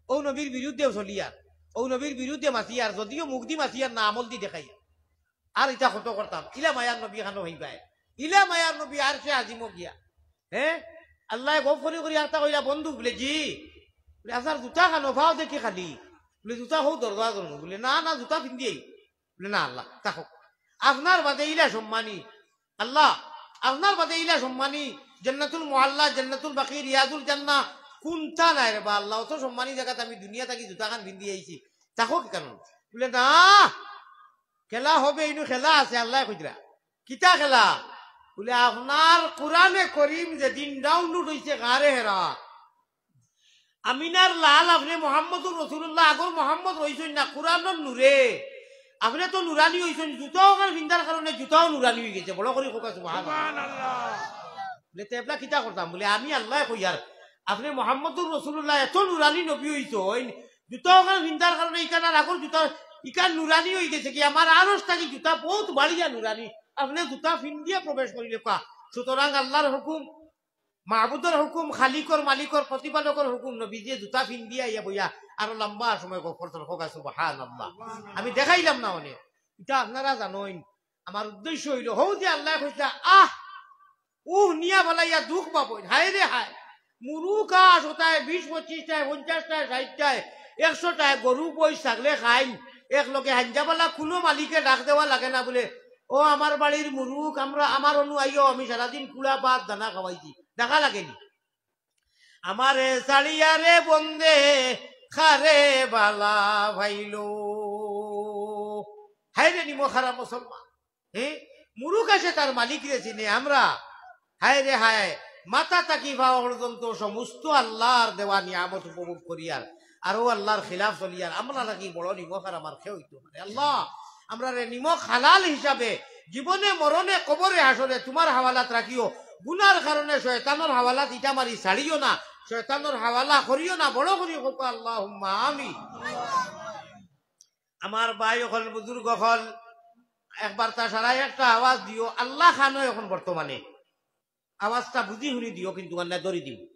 অউ নবীর বিরুদ্ধে চলিয়ার, অউ নবীর বিরুদ্ধে মাতিয়ার, যদিও মুখদি মাতিয়ার না, আমলদি দেখাইয়ার। আর ইতা কত করতাম, ইলা মায়ার নবী খানো হইবায়, ইলা মায়ার নবী আরশে আজিমো গিয়া, হে, আল্লায় গফ করি করি আতা কইলা, "বন্ধু," বুলে, "জি।" বুলে, "আচ্ছা, জুতা খানো, পাও দেখি খালি।" বুলে, "জুতা হউ দরজা ধরো।" বুলে, "না, না, জুতা পিন্দিয়াই।" বুলে, "না, আল্লাহ, থাকো। আপনার বাদে ইলা সম্মানী, আল্লাহ, আপনার বাদে ইলা সম্মানী, জান্নাতুল মুআল্লা, জান্নাতুল বাকি, রিয়াজুল জান্নাহ, কুনটা নাই রে বা আল্লাহ, অত সম্মানী জাগাত আমি দুনিয়া থাকি জুতা খান পিন্দি আইছি, থাকো কি কারণ?" বুলে, "না, খেলা হবে, ইনু খেলা আছে।" আল্লায় কইতরা, "কিতা খেলা?" বুলে, "আপনার কোরআনে করিম যেদিন ডাউনলোড অইছে গারে হেরা, আমিনার লাল আপনে মোহাম্মদুর রসুলুল্লাহ, আগর মোহাম্মদ রইছইন না, কোরআনর নূরে আপনে তো নুরানি অইছইন, জুতা অখান পিন্দার কারণে জুতাও নুরানি অইগেছে।" বড় করি কউক্কা সুবহানাল্লাহ। বুলে, "তে এবলা কিতা করতাম?" বুলে, "আমি আল্লায় কইয়ার, আপনে মোহাম্মদুর রসুলুল্লাহ এত নুরানি নবী অইছইন, জুতা অখান পিন্দার কারণে ইখান আর আগর জুতা ইখান নুরানি অইগেছে কি, আমার আরশ থাকি জুতা বউত বাড়িয়া নুরানি, আপনে জুতা পিন্দিয়া প্রবেশ করিলে কা।" সুতরাং আল্লাহর হুকুম, মাবুদর হুকুম, খালিকর, মালিকর, প্রতিপালকর হুকুম, নবীজিয়ে জুতা পিন্দিয়া আইয়া বইয়া আরো লম্বা সময় গফ করছইন। কউক্কা সুবহানাল্লাহ। আমি দেখাইলাম না অনে, ইটা আপনারা জানইন। আমার উদ্দেশ্য অইলো, হউ যে আল্লায় কইতরা, আহ, উহ নিয়া ফালাইয়া দুখ পাবইন, হায় রে হায়। মুরুখ আস অতায় বিশ পঁচিশটায়, পঞ্চাশটায়, ষাইটটায়, একশোটায়, গরু বই ছাগলে খাইন, এক লগে হাইঞ্জাবালা কুনু মালিকে ডাক দেওয়া লাগে না বুলে, "ও আমার বাড়ির মুরুখ, আমরা, আমার অনু আইও, আমি সারাদিন কুড়া ভাত দানা খাওয়াইছি।" ডাকা লাগেনি। "আমারে ছাড়িয়া রে বন্দে, খারে বালা ভাইলো।" হায় রে নিমক হারাম মুসলমান। হে, মুরুখ আসে তার মালিকরে চিনে আমরা। হায় রে হায়, মাথা থাকি পাও পর্যন্ত সমস্ত আল্লাহর দেওয়া নিয়ামত উপভোগ করিয়ার, আর অউ আল্লাহর খিলাফ চলিয়ার, আমরা লাগি বড় নিমক হারাম আর কেউ অইতো পারে। আল্লাহ, আমরারে নিমক হালাল হিসাবে জীবনে মরণে কবরে হাশরে তুমার হাওয়ালাত রাখিও। গুনার কারণে শয়তানর হাওয়ালাত ইটা মারি ছাড়িও না, শয়তানর হাওয়ালা করিও না, বড় করি কউক্কা আল্লাহুম্মা আমিন। আমার ভাই অকল, বুজুর্গ অকল, একবার তা সারাই একটা আওয়াজ দিও, আল্লাহ খানো এখন বর্তমানে। আওয়াজটা বুজি হুনি দিও, কিন্তু আল্লাহ দরি দিও।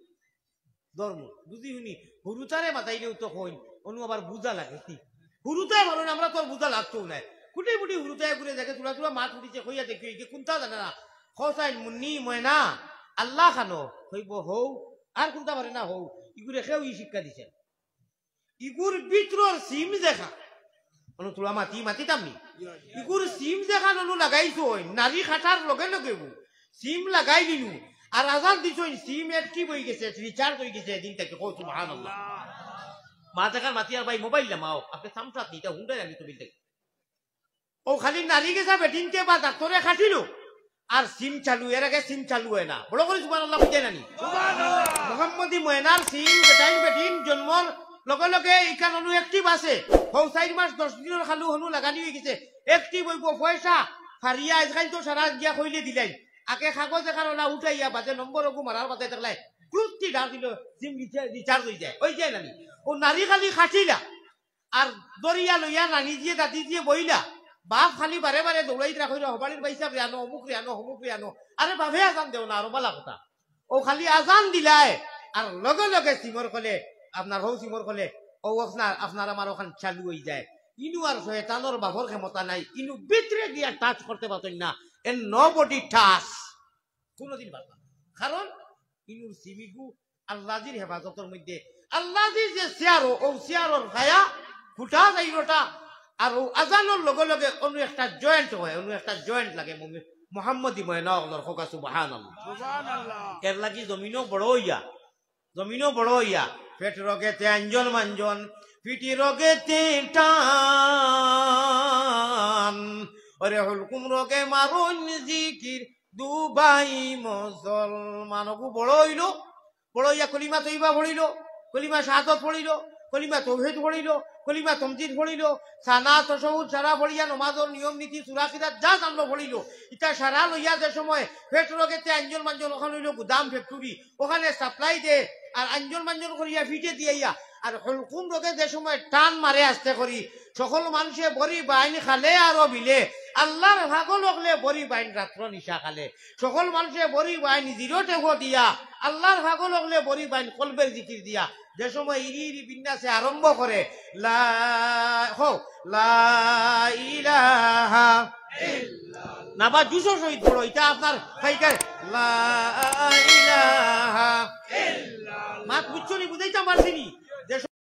ধর্ম বুজি হুনি, হুরুতারে মাতাইলেও তো কইন, অনু আবার বুজা লাগে। হুরুতায় বলেন, "আমরা তোর বুজা লাগতো নাই।" কুটি মুটি হুরুতায় ঘুরে দেখে, তুলা তুলা মাত উঠিছে, কইয়া দেখি, এই যে কুনতা জানে না। খোসাইন, মুন্নি, ময়না, আল্লাহ খানো, কইব, "হউ।" আর কুনতা পারে না, "হউ।" ইগুরে কেউ ই শিক্ষা দিছে। ইগুর ভিতরর সিম যেখা, অনু তুলা মাতি, মাতিতাম নি? ইগুর সিম যেখান অনু লাগাইছইন, নাড়ি কাটার লগে লগে বু, সিম লাগাই দিনু, আর আজান দিছইন, সিম active অইগেছে, recharge অইগেছে, এদিন থাকি কও সুবহানাল্লাহ। মা যেখান মাতি আর ভাই মোবাইল লামাও, আপনে সামসাত নিতা হুন্ডাই আমি তো বিল থাকি। অউ খালি নাড়ি গেছা বেটিন্তে বা ডাক্তরে কাটিলো, আর সিম চালু, এর আগে সিম চালু অয় না। বড় করি সুবহানাল্লাহ কইতায় নানি? মোহাম্মদী ময়নার সিম, বেটাইন বেটিন জন্মর লগে লগে ইখান অনু active আছে। হউ চাইর মাস দশ দিনর খালু হনু লাগানি অইগেছে। Active অইবো, পয়সা ফারিয়া আইজকাইল তো সারা গিয়া কইলে দিলাইন। আগে কাগজ এখান অলা উঠাইয়া বাদে নম্বর অগু মারার বাদে দেখলায়, কুস্তি ডাক দিলো, সিম recharge অইযায়, অইযায় নানি? অউ নাড়ি খালি কাটিলা। আর দরিয়া লইয়া নানি জিয়ে দাদি জিয়ে বইলা, বাপ খালি বারে বারে দৌড়াইতরা কইরা, "হবাড়ির ভাইসাব রে আনো, অমুক রে আনো, হমুক রে আনো।" আরে বাপে আজান দেও না, আরো বালা কথা। অউ খালি আজান দিলায়, আর লগে লগে সিমর কলে, আপনার হউ সিমর কলে, অউ আপনার, আপনার আমার অখান চালু অইযায়। ইনু আর শয়তানর বাপর ক্ষমতা নাই, ইনু ভিতরে গিয়া touch করতে পারতইন না, and nobody touch। কুনুদিন পারতা না। কারণ ইনুর সিমিগু আল্লাজির হেফাজতর মধ্যে, আল্লাজি যে চেয়ারো, অউ চেয়ারর ছায়া খুটা যাইরোটা, আর অউ আজানর লগে লগে অনু একটা joint অয়, অনু একটা joint লাগে মুমি-, মোহাম্মদী ময়না অকলর। কউক্কা সুবহানাল্লাহ। সুবহানাল্লাহ। এর লাগি জমিনো বড় অইয়া, জমিনো বড় অইয়া, পেট রোগেতে আঞ্জন মাঞ্জন, পিঠি রোগেতে টান, ওরে হুলকুম রোগে মারইন জিকির, দুবাই মুসলমান। অগু বড় অইলো, বড় অইয়া কলিমা তৈবা পড়িলো, কলিমা শাহাদত পড়িলো, কলিমা তৌহিদ পড়িলো, কলিমা তমজিদ পড়িলো, সানা তশাহুদ সারা পড়িয়া নমাজর নিয়ম নীতি সুরা কিরাত যা জানলো পড়িলো। ইতা সারা লইয়া যে সময় পেট রোগেতে আঞ্জন মাঞ্জন, অখান অইলো গুদাম factory, অখানে supply দে, আর আঞ্জন মাঞ্জন করিয়া ফিটে দিয়াইয়া, আর হুলকুম রোগে যে সময় টান মারে আস্তে করি, সকল মানষে বড়ি বাইন খালে আরো বিলে, আল্লার পাগল অকলে বড়ি বাইন রাত্র নিশা খালে, সকল মানষে বড়ি বাইন জিরো টেকো দিয়া, আল্লার পাগল অকলে বড়ি বাইন কলবের জিকির দিয়া, যে সময় ইরি ইরি বিন্যাসে আরম্ভ করে, লা, হো, লা ইলাহা ইল্লাল্লাহ। না বা জুশর সহিত পড়ো, ইটা আপনার ফাইকার, লা ইলাহা ইল্লাল্লাহ। মাত বুঝছো নি, বুঝাইতাম পারছি নি?